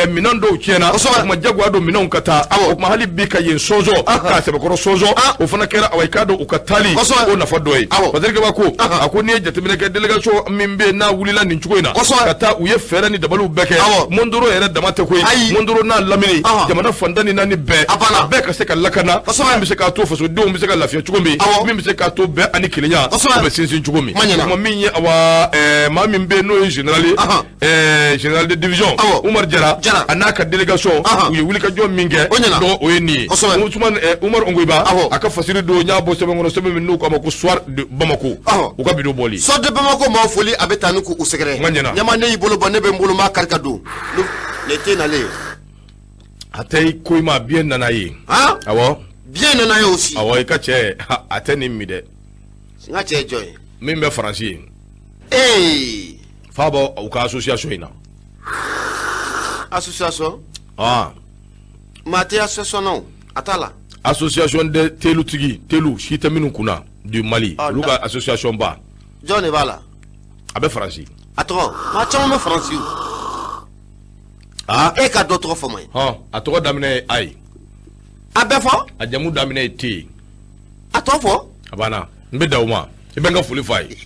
minɛn dɔw tiɲɛna, o tuma jagoya don minɛnw ka taa, o tuma hali bi ka yen sɔnsɔn k'a sɛbɛkɔrɔ sɔnsɔn, o fana kɛra awɔ i k'a dɔn u ka taali o nafa dɔ ye. Patrik Keba ko a ko n'i ye jateminɛ kɛ délégation min bɛ yen n'a wulila nin cogo in na ka taa, u ye fɛɛrɛ ni dabaliw bɛɛ kɛ. Mondoro yɛrɛ dama tɛ koyi, Mondoro n'a lamini, jamana fan tan ni naani bɛɛ, a bɛɛ ka se ka lakana, min bɛ se k'a to fasodenw bɛ se ka lafiya cogo min, min bɛ se k'a to bɛn ani kelenya o bɛ sinsin cogo min. Kuma min ye awa maa min bɛ yen n'o ye général ye, général de division Umar Jara, a n'a ka délégation, u ye wulikajɔ min kɛ, donc o ye nin ye. Usman Umar Ongoyiba a ka fasiri don, n y'a bɔ sɛbɛn kɔnɔ, sɛbɛn min n'u k'a ma ko Soir de Bamako, u ka bidon bɔli. Soir de Bamako maaw foli a bɛ taa ni k'u sɛgɛrɛ. Ɲama ne y'i bolo bɔ, ne bɛ n bolo maa kari ka don ne tɛ nalen. A tɛ ko i ma, biɲɛ nana ye. Awɔ. Biɲɛ nana ye aussi. Awɔ, i ka cɛ a tɛ nin min dɛ. N ka cɛ ye jɔn ye? Min bɛ Faransi ye. Ee. Fa bɔ u ka association in na. Association? Maa tɛ association na o, a t'a la. Association de telutigi, telu si tɛ minnu kunna du Mali, olu ka association ba. Jɔn de b'a la? A bɛ Faransi. A tɔgɔ? Maa caman bɛ Faransi o. E ka dɔ tɔgɔ fɔ ma ye. A tɔgɔ daminɛ ye A ye. A bɛɛ fɔ? A jamu daminɛ ye T ye. A tɔ fɔ? A banna, n bɛ da o ma. I bɛ n ka foli f'a ye.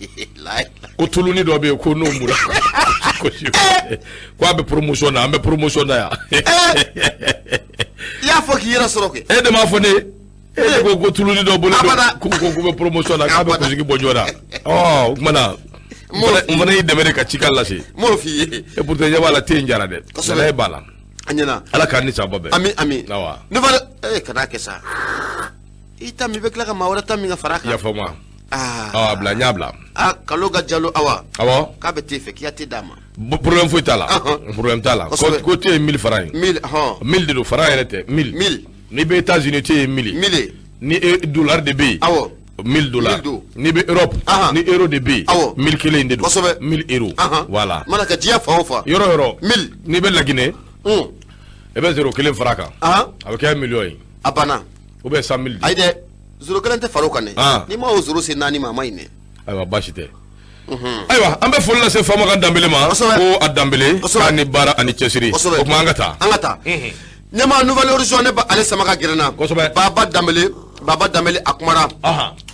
Ko tuluni dɔ bɛ yen ko n'o mura ko a bɛ promotion na, an bɛ promotion na yan. I y'a fɔ k'i yɛrɛ sɔrɔ kɛ. E de m'a fɔ ne ye. E de ko ko tuluni dɔ bolo don k'u ko k'u bɛ promotion na, k'a bɛ kunsigi bɔ joona. Ɔ o tuma na n fana y'i dɛmɛ de ka cikan lase. N m'o f'i ye. Et pourtant ɲɛ b'a la te in jara dɛ. Kosɛbɛ. b'a la. A ɲɛna. Ala k'an ni sababa bɛn. Ami ami. Awa. Ne fana kana kɛ sa. I ta min bɛ tila ka maa wɛrɛ ta min ka fara a kan. Yafa ma. A bila, n y'a bila. Kalo ka jalo awa. Awɔ. K'a bɛ te fɛ, k'i ka te d'a ma. Problème foyi t'a la. Problème t'a la. Ko te ye 1000 francs ye. 1000 hɔn. 1000 de don, franc yɛrɛ tɛ 1000. 1000. N'i bɛ États-Unis te ye 1000. 1000. Ni dollar de bɛ yen. Awɔ. 1000 dollars. N'i bɛ Europe. Ni euro de bɛ yen. Awɔ. 1000 kelen in de don. Kosɛbɛ. 1000 euros. Voilà. Mana kɛ diɲɛ fan o fan. Yɔrɔ yɔrɔ. 1000. N'i bɛ Laginɛ. I bɛ zéro kelen fara a kan. A bɛ kɛ million ye. A banna. Ou bien 100 000. Ayi dɛ, zéro kelen tɛ fara o kan dɛ. N'i ma o zéro se naani ma, a ma ɲi dɛ. Ayiwa, baasi tɛ. Ayiwa, an bɛ foli lase Fama ka Danbele ma. Ko a Danbele k'a ni baara ani cɛsiri. O tuma an ka taa. An ka taa. Ɲɛmaa Nouvel Horizon, ne b'ale sama ka gɛrɛ n na. Kosɛbɛ. Baba Danbele, Baba Danbele a kumara.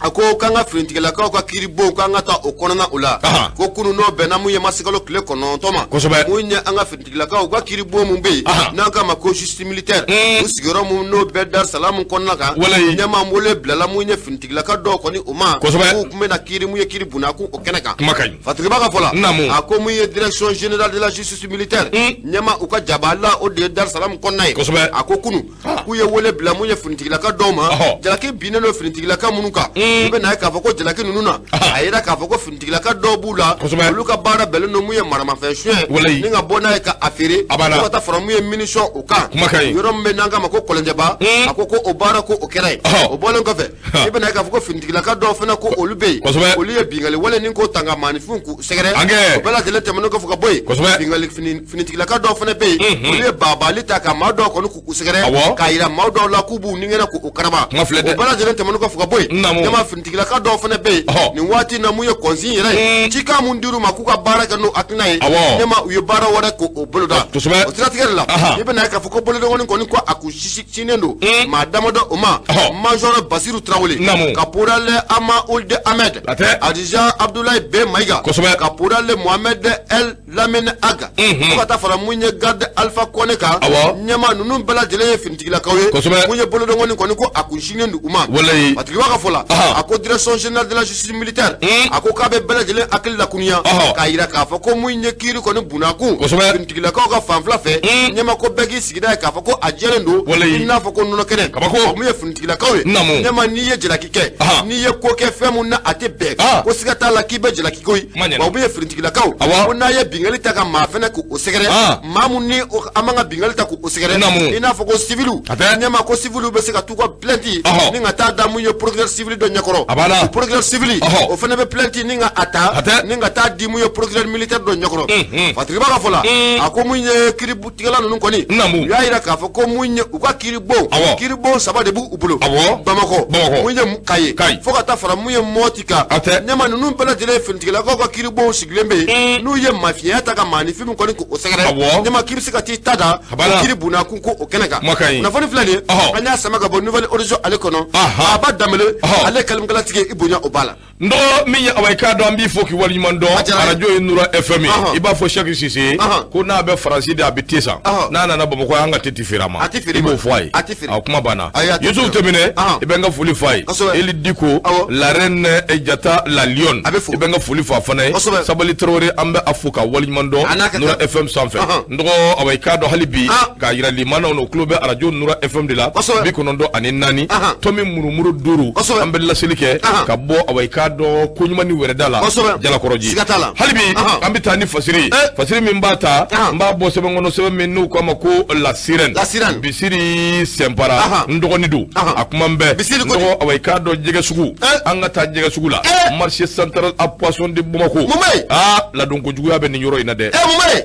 A ko k'an ka finitigilakaw ka kiiribon, k'an ka taa o kɔnɔna o la. Ko kunun n'o bɛnna mun ye marisikalo tile 9 ma. Kosɛbɛ. Mun ye an ka finitigilakaw ka kiiribon mun bɛ yen, n'an k'a ma ko justice militaire. U sigiyɔrɔ mun n'o bɛ Dar Salam kɔnɔna kan. Walayi. Ɲɛmaa wele bilala mun ye finitigilaka dɔw kɔni o ma. Kosɛbɛ. K'u tun bɛna kiiri mun ye kiiri bunakun o kɛnɛ kan. Kuma ka ɲi. Fatiriba ka fɔ la. Naamu. A ko mun ye direction générale de la justice militaire. Ɲɛmaa u ka jabala o de ye Dar Salam kɔnɔna ye. Kosɛbɛ. A ko kunun k'u ye wele bila mun ye finitigilaka dɔw ma, jalaki binnen don finitigilaka minnu kan, i bɛ na ye k'a fɔ ko jalaki ninnu na, a yira k'a fɔ ko finitigilaka dɔw b'u la, olu ka baara bɛnnen don mun ye maramafɛn suɲɛ ni ka bɔ n'a ye ka a feere, fo ka taa fara mun ye munition o kan. Yɔrɔ min bɛ n'an k'a ma ko Kɔlɔnjɛba, a ko ko o baara ko o kɛra yen. O bɔlen kɔfɛ, i bɛ na ye k'a fɔ ko finitigilaka dɔw fana ko olu bɛ yen, olu ye binkanni wale ni ko ta ka maaninfinw k'u sɛgɛrɛ. O bɛɛ lajɛlen tɛmɛnen kɔfɛ ka bɔ yen, binkanni finitigilaka dɔw fana bɛ yen, olu ye baabaali ta ka maa dɔw kɔni k'u sɛgɛrɛ, k'a yira maa dɔw la k'u b'u ni kɛnɛ k'u karaba. O bɛɛ lajɛlen tɛmɛnen kɔfɛ ka bɔ yen, ɲɛmaa finitigilaka dɔw fana bɛ yen nin waati na mun ye consigne yɛrɛ ye, cikan mun dir'u ma k'u ka baara kɛ n'o hakilina ye, ɲɛmaa u ye baara wɛrɛ k'o boloda. O siratigɛ de la, i bɛna ye k'a fɔ ko bolodengɔnni kɔni ko a kun sinnen don maa damadɔ o ma, major Basiru Tarawele, caporal Ama Ould Ahmed, adjudant Abdoulaye B Mayiga, caporal Mohamed El Lamine Aga, fo ka taa fara mun ye garde Alpha Kɔnɛ kan. Ɲɛmaa ninnu bɛɛ lajɛlen ye finitigilakaw ye mun ye bolodengɔnni kɔni ko a kun sinnen don. di u ma. Walayi. A tigi b'a ka fɔ la, a ko direction générale de la justice militaire, a ko k'a bɛ bɛɛ lajɛlen hakili lakunya k'a yira k'a fɔ ko mun ye kiiri kɔni bunakun finitigilakaw ka fanfila fɛ, ɲɛma ko bɛɛ k'i sigi n'a ye k'a fɔ ko a jɛlen don i n'a fɔ ko nɔnɔ kɛnɛ. Kabako. Mun ye finitigilakaw ye, ɲɛma n'i ye jalaki kɛ, n'i ye ko kɛ fɛn mun na a tɛ bɛn, ko siga t'a la k'i bɛ jalaki koyi. Wa mun ye finitigilakaw, ko n'a ye bingali ta ka maa fɛnɛ k'o sɛgɛrɛ, maa mun ni an man ka bingali ta k'o sɛgɛrɛ, i n'a fɔ ko civiliw, ɲɛma ko civiliw bɛ se ka t'u ka plainte ni ka taa da mun ye procureur civil dɔ ɲɛkɔrɔ. O procureur civil, o fana bɛ plainte ni ka a ta ni ka taa di mun ye procureur militaire dɔ ɲɛkɔrɔ. Fatigi ka fɔ la, a ko mun ye kiiritigɛla ninnu kɔni, u y'a yira k'a fɔ ko mun ye u ka kiiribon, kiiribon 3 de b'u bolo Bamakɔ, mun ye Kayi, fo ka taa fara mun ye Mɔti kan. Ɲɛma ninnu bɛɛ lajɛlen finitigilakaw ka kiiribonw sigilen bɛ yen, n'u ye mafiya ta ka maaninfin min kɔni k'o sɛgɛrɛ, ɲɛma k'i bɛ se ka t'i ta da kiiri bunakun ko o kɛnɛ kan. Kunnafoni filɛ nin ye, an y'a sama ka bɔ Nouvelle Horizon ale kɔnɔ. Baba Danbele ale kalimakalatigi, i bonya o b'a la. N dɔgɔ min ye awa i k'a dɔn, an b'i fo k'i waleɲuman dɔn. Arajo ye Nura FM ye. I b'a fɔ Sɛki Sise ko n'a bɛ Faransi de a bɛ te san, n'a nana Bamakɔ an ka te ti feere a ma, i b'o fɔ a ye. A kuma banna. Yusufu Tɛmɛnɛ, i bɛ n ka foli f'a ye. Eli Diko, la reine Jata la lionne, i bɛ n ka foli f'a fana ye. Sabali Tarawele, an bɛ a fo ka waleɲuman dɔn Nura FM sanfɛ. N dɔgɔ awa i k'a dɔn hali bi k'a yira limanaw na, u tulo bɛ arajo Nura FM de la, 94 tomi murumuru 5. An bɛ laseli kɛ ka bɔ awa i k'a dɔn ko ɲuman ni wɛrɛda la Jalakɔrɔji. Hali bi an bɛ taa ni fasiri, fasiri min b'a ta, n b'a bɔ sɛbɛn kɔnɔ, sɛbɛn min n'u k'a ma ko La Sirène, Bisiri Sɛnpara, n dɔgɔnin don, a kuma n bɛɛ. N dɔgɔ awa i k'a dɔn jɛgɛ sugu, an ka taa jɛgɛ sugu la, marché central à poisson de Bamako. Aa, ladonko juguya bɛ nin yɔrɔ in na dɛ.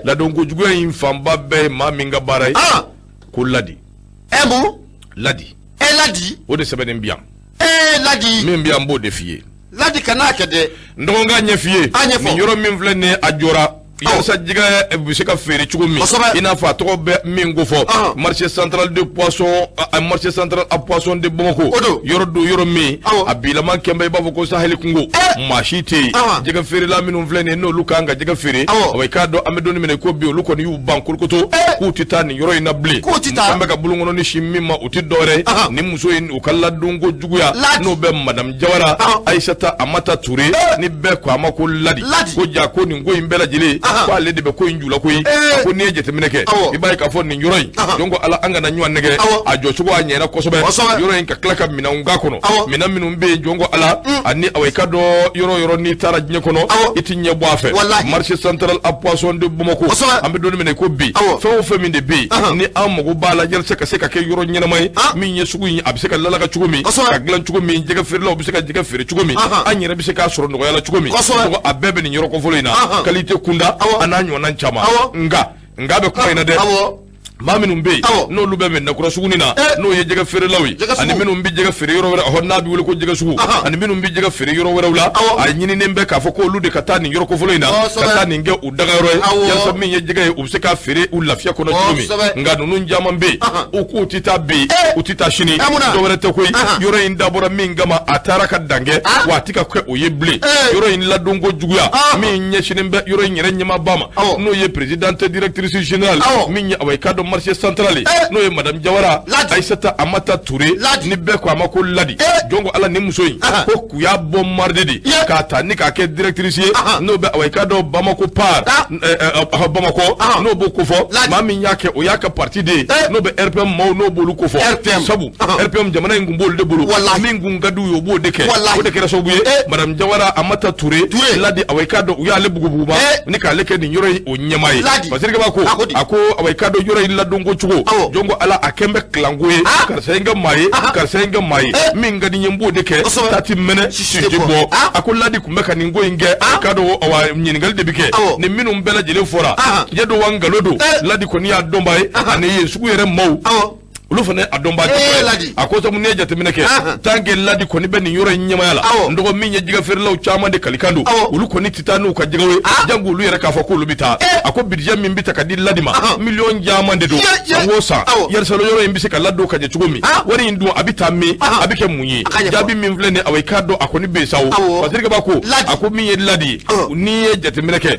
Ladonko juguya in fanba bɛɛ ye maa min ka baara ye, ko Ladi. Ladi. Ladi. O de sɛbɛnnen bi yan. Ladi. Min bi yan, n b'o de f'i ye. Ladi kana kɛ dɛ. N dɔgɔnin ka ɲɛ f'i ye. Nin yɔrɔ min filɛ nin ye, a jɔra walasa jɛgɛ bɛ se ka feere cogo min, i n'a fɔ a tɔgɔ bɛ min ko fɔ, marché central de poisson, marché central à poisson de Bamako. Yɔrɔ don, yɔrɔ min a bilama kɛnbɛ i b'a fɔ ko saheli kungo, maa si tɛ yen. Jɛgɛ feerela minnu filɛ nin ye, n'olu kan ka jɛgɛ feere, i k'a dɔn an bɛ don min na ko bi, olu kɔni y'u ban kolokoto k'u tɛ taa nin yɔrɔ in na bilen. An bɛ ka bolonkɔnɔni si min ma, o tɛ dɔwɛrɛ ye, nin muso in u ka ladonko juguya, n'o bɛ madame Jawara Ayisata Amata Ture, ni bɛɛ ko a ma ko Ladi, ko ja ko nin ko in bɛɛ lajɛlen ko ale de bɛ ko in jula koyi. A ko n'i ye jateminɛ kɛ, i b'a ye k'a fɔ nin yɔrɔ in, donc ala an kana ɲɔgɔn nɛgɛ, a jɔcogo a ɲɛna kosɛbɛ. Yɔrɔ in ka tila ka minɛnw k'a kɔnɔ, minɛn minnu bɛ yen, jɔn ko ala, ani awa i ka dɔn yɔrɔ yɔrɔ n'i taara diɲɛ kɔnɔ, i ti ɲɛ bɔ a fɛ. Marché central à poisson de Bamako, an bɛ don min na i ko bi, fɛn o fɛn min de bɛ yen ni an mago b'a la yalisa ka se ka kɛ yɔrɔ ɲɛnama ye, min ye sugu in a bɛ se ka lalaka cogo min, ka dilan cogo min, jɛgɛ feerelaw bɛ se ka jɛgɛ feere cogo min, an yɛrɛ bɛ se k'a sɔrɔ nɔgɔya la cogo min, a bɛɛ bɛ nin yɔrɔ kɔfɔlɔ in na, qualité kunda a n'a ɲɔgɔnna caman. Nka bɛ kuma in na dɛ, maa minnu bɛ yen n'olu bɛ Mɛdinakura suguni na, n'o ye jɛgɛ feerelaw ye, ani minnu bɛ jɛgɛ feere yɔrɔ wɛrɛ, n'a bɛ wele ko jɛgɛ sugu, ani minnu bɛ jɛgɛ feere yɔrɔ wɛrɛw la, a ɲininen bɛ k'a fɔ k'olu de ka taa nin yɔrɔ kofɔlɔ in na, ka taa nin kɛ u dagayɔrɔ ye, yalasa min ye jɛgɛ ye, u bɛ se k'a feere u lafiya kɔnɔ cogo min. Nka ninnu caman bɛ yen, u k'u tɛ taa bi, u tɛ taa sini, dɔwɛrɛ tɛ koyi. Yɔrɔ in dabɔra min kama, a taara ka dan kɛ, wa a tɛ ka kɛ o ye bilen. Yɔrɔ in ladonko juguya min ɲɛsinnen bɛ yɔrɔ in yɛrɛ ɲɛmaaba ma, n'o ye présidente directrice générale min ye awa i k'a dɔn marché central ye, n'o ye madame Jawara Ayisata Amata Ture, ni bɛɛ ko a ma ko Ladi. Jɔn ko ala, nin muso in ko k'u y'a bɔ marde de k'a ta ni k'a kɛ directrice ye, n'o bɛ awa i k'a dɔn Bamako par Bamakɔ, n'o b'o kofɔ, maa min y'a kɛ o y'a ka parti de ye, n'o bɛ RPM maaw, n'o b'olu kofɔ. Sabu RPM jamana in kun b'olu de bolo, min kun ka d'u ye u b'o de kɛ, o de kɛra sababu ye madame Jawara Amata Ture Ladi, awa i k'a dɔn u y'ale bugubuguba ni k'ale kɛ nin yɔrɔ in o ɲɛmaa ye. Parce que b'a ko a ko awa i k'a dɔn yɔrɔ in ladonko cogo, jɔn ko ala, a kɛn bɛ kilanko ye, karisa ye n ka maa ye, karisa ye n ka maa ye, min ka di n ye n b'o de kɛ, ta ti mɛnɛ si tɛ bɔ. A ko Ladi kun bɛ ka nin ko in kɛ, a k'a dɔn awa ɲininkali de bɛ kɛ, ni minnu bɛɛ lajɛlen fɔra tiɲɛ don wa nkalon don, Ladi kɔni y'a dɔnbaa ye, ani yen sugu yɛrɛ maaw olu fana a dɔnbaa. A ko sabu n'i ye jateminɛ kɛ, tant que Ladi kɔni bɛ nin yɔrɔ in ɲɛmaaya la, n dɔgɔ min ye jɛgɛ feerelaw caman de kalikan don, olu kɔni tɛ taa n'u ka jɛgɛw ye, jango olu yɛrɛ k'a fɔ k'olu bɛ taa. A ko budget min bɛ ta ka di Ladi ma, miliyɔn caman de don, san o san, yalisa yɔrɔ in bɛ se ka ladon ka ɲɛ cogo min, wari in dun a bɛ taa min, a bɛ kɛ mun ye? Jaabi min filɛ nin ye, awa i k'a dɔn a kɔni bɛ yen sa o. Parce que b'a ko a ko min ye Ladi ye, n'i ye jateminɛ kɛ,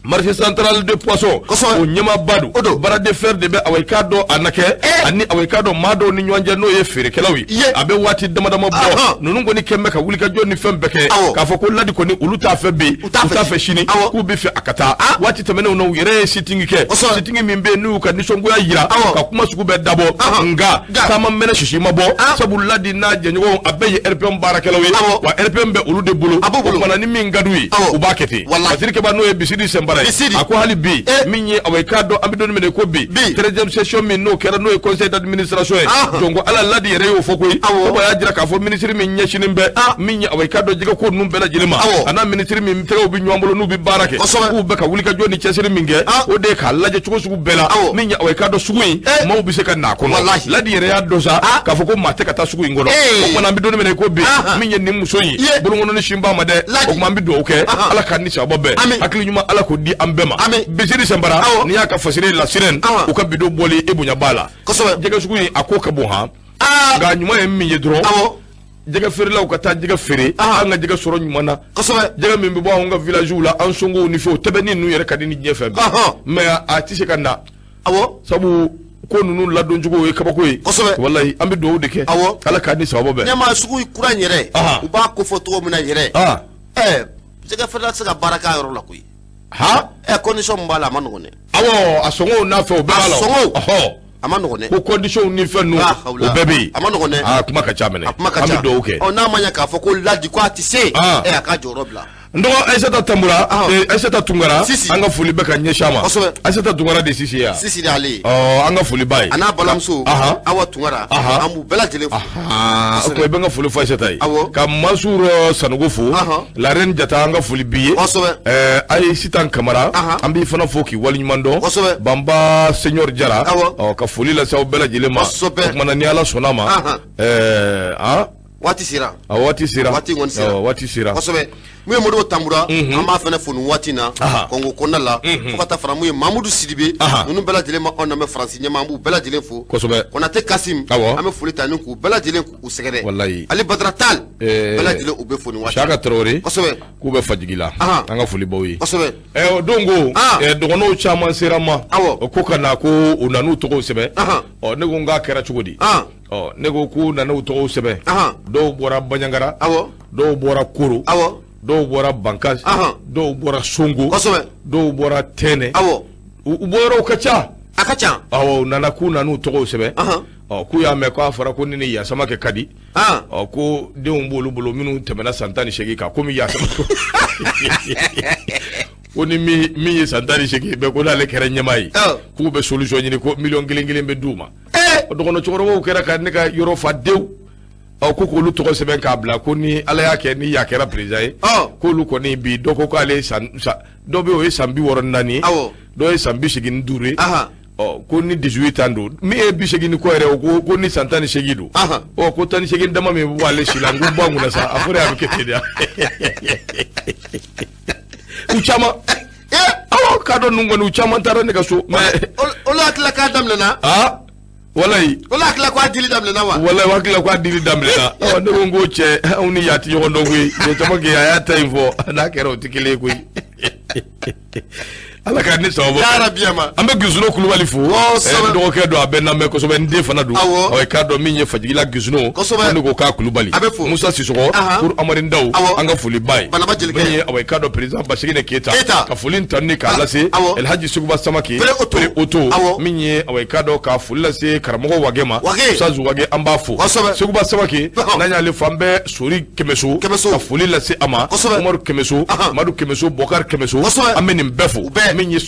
Marché central de poisson o ɲɛmaaba don. O don. Bras de fer de bɛ, awa, i k'a dɔn a na kɛ ani, awa, i k'a dɔn maa dɔw ni ɲɔgɔn cɛ, n'o ye feerekɛlaw ye. A bɛ waati dama dama bɔ, ninnu kɔni kɛn bɛ ka wulikajɔ ni fɛn bɛɛ kɛ k'a fɔ ko Ladi kɔni, olu t'a fɛ bi, u t'a fɛ sini, k'u bɛ fɛ a ka taa. Waati tɛmɛnenw na, u yɛrɛ ye sitting kɛ, sitting min bɛ yen n'u y'u ka nisɔngoya jira ka kuma sugu bɛɛ dabɔ, nka taama mɛnɛ sisi ma bɔ, sabu Ladi n'a jɛɲɔgɔnw, a bɛɛ ye RPM baarakɛlaw ye, wa RPM bɛ olu de bolo. O tuma na, ni min ka d'u ye, u b'a kɛ ten. Fasiri Kɛba, n'o ye Bisiri Sɛnbara ye, a ko hali bi, min ye, awa, i k'a dɔn an bɛ don min na ko bi, 13e session min n'o kɛra, n'o ye conseil d'administration ye, donc ala Ladi yɛrɛ y'o fɔ koyi. Sabu a y'a jira k'a fɔ minisiri min ɲɛsinnen bɛ min ye, awa, i k'a dɔn jɛgɛ ko ninnu bɛɛ lajɛlen ma, a n'a minisiri min tɛgɛw bɛ ɲɔgɔn bolo, n'u bɛ baara kɛ, k'u bɛ ka wulikajɔ ni cɛsiri min kɛ, o de ye k'a lajɛ cogo sugu bɛɛ la, min ye, awa, i k'a dɔn sugu in, maaw bɛ se ka n'a kɔnɔ. Ladi yɛrɛ y'a dɔn sa k'a fɔ ko maa tɛ ka taa sugu in kɔnɔ. O tuma na, an bɛ don min na i ko bi, min ye nin muso in ye, bolonkɔnɔni sin b'a ma dɛ. O tuma, an bɛ dugawu kɛ, Ala k'an ni sababa bɛn, hakili ɲuman, Ala k'o di an bɛɛ ma. Bisiri Sɛnbara, n'i y'a ka fasiri La Sirène, u ka bidon bɔli, e bonya b'a la. Jɛgɛ sugu in, a ko ka bon han, nka ɲuman ye min ye dɔrɔn, jɛgɛ feerelaw ka taa jɛgɛ feere, an ka jɛgɛ sɔrɔ ɲuman na. Jɛgɛ min bɛ bɔ anw ka villagew la, an songow ni fɛnw, tɛbɛnni ninnu yɛrɛ ka di ni diɲɛ fɛn bɛɛ, mais a tɛ se ka na, sabu ko ninnu ladoncogo ye kabako ye. Walayi, an bɛ dugawu de kɛ, Ala k'a ni sababu bɛn. Ɲɛmaa, sugu kura in yɛrɛ, u b'a kofɔ cogo min na yɛrɛ, jɛgɛ feerela tɛ se ka baara k'a yɔrɔ la koyi. Condition min b'a la, a ma nɔgɔn dɛ. Awɔ, a sɔngɔw n'a fɛ, o bɛɛ b'a la. A sɔngɔw, a ma nɔgɔn dɛ. Ko condition ni fɛn ninnu, o bɛɛ bɛ yen. A ma nɔgɔn dɛ. Aa, kuma ka ca minɛ. A kuma ka ca. An bɛ dugawu kɛ. Ɔ, n'a ma ɲɛ k'a fɔ ko Ladi ko a tɛ se, a k'a jɔyɔrɔ bila. N dɔgɔ Ayisata Tanbura, Ayisata Tunkara, an ka foli bɛ ka ɲɛsin a ma. Ayisata Tunkara de Sisi ya. Sisi de ale ye. Ɔ, an ka foli b'a ye. A n'a balimamuso Awa Tunkara, an b'u bɛɛ lajɛlen fo. O tuma, i bɛ n ka foli fɔ Ayisata ye. Ka Mansour Sanogo fo. La Reine Jata, an ka foli b'i ye. Ayi, Sitan Kamara, an b'i fana fo k'i waleɲuman dɔn. Banba Seigneur Jara, ɔ, ka foli lase aw bɛɛ lajɛlen ma. O tuma na, ni Ala sɔnna a ma, waati sera. A waati sera. Waati kɔni sera. Waati sera. Kosɛbɛ. Mun ye Modibo Tanbura, an b'a fana fo nin waati in na Kɔngo kɔnɔna la, fo ka taa fara mun ye Mamudu Sidibe, ninnu bɛɛ lajɛlen ma anw lamɛn Faransi ɲɛma, an b'u bɛɛ lajɛlen fo. Konate Kasim, an bɛ foli ta ni k'u bɛɛ lajɛlen k'u sɛgɛrɛ. Walayi. Ali Badara Tal, bɛɛ lajɛlen u bɛ fo nin waati. Saka Tarawele. K'u bɛ Fajigila. An ka foli b'aw ye. O don ko dɔgɔnɔw caman sera ma. O ko ka na ko u nan'u tɔgɔw sɛbɛn. Ɔ, ne ko n k'a kɛra cogo di? Ɔ, ne ko k'u nan'u tɔgɔw sɛbɛn. Dɔw bɔra Baɲangara. Dɔw bɔra Koro. Dɔw bɔra Bankas. Dɔw bɔra Songo. Dɔw bɔra Tɛnɛ. U bɔyɔrɔw ka ca. A ka ca. Awɔ, u nana k'u nan'u tɔgɔw sɛbɛn. Ɔ, k'u y'a mɛn k'a fɔra ko ne ni Yasama kɛ ka di. Ɔ, ko denw b'olu bolo minnu tɛmɛna san 18 kan, komi Yasama ko ni min ye san 18 bɛɛ, ko n'ale kɛra ɲɛmaa ye, k'u bɛ solution ɲini, ko miliyɔn kelen kelen bɛ d'u ma. Dɔgɔnɔ cɛkɔrɔbaw kɛra ka ne ka yɔrɔ fa dewu. Ɔ, ko k'olu tɔgɔ sɛbɛn k'a bila, ko ni Ala y'a kɛ ni ya kɛra président ye, k'olu kɔni bi, dɔ ko k'ale san, dɔ bɛ yen o ye san 64 ye, dɔ ye san 85 ye. Ɔ, ko ni 18 ans don, min ye 80 ni kɔ yɛrɛ, o ko ko ni san 18 don, ɔ, ko 18 dama min bɛ bɔ ale si la, n ko bɔ an kunna sa, a fɔra a bɛ kɛ ten de. U caman, awɔ, k'a dɔn ninnu kɔni, u caman taara ne ka so, mais olu hakili k'a daminɛna. Aa, walayi. Olu hakili k'a dili daminɛna wa? Walayi, o hakili k'a dili daminɛna. Ɔ, ne ko n ko cɛ, anw ni ya tɛ ɲɔgɔn dɔn koyi. Cɛ caman kɛ a y'a ta in fɔ, n'a kɛra o tɛ kelen ye koyi. Ala ka ni sababu. An bɛ Gisuno Kulubali fo. N dɔgɔkɛ don, a bɛ lamɛn kosɛbɛ, n den fana don. Ɔ, i k'a dɔn min ye Fajigila Gisuno, ne ko k'a Kulubali. Musa Sisɔgɔ, Kuru Amari Ndaw, an ka foli ba ye. Min ye, awa, i k'a dɔn président Basigine Keyita, ka foli tanu ni k'a lase Elhaji Seguba Samake, Pere Oto, min ye, awa, i k'a dɔn ka foli lase karamɔgɔ Wage ma, Ustaz Wage, an b'a fo. Seguba Samake, n'an y'ale fo, an bɛ Sori Kɛmɛso ka foli lase a ma, Umaru Kɛmɛso, Madu Kɛmɛso, Bɔkari Kɛmɛso, an bɛ nin bɛɛ fo. Min ye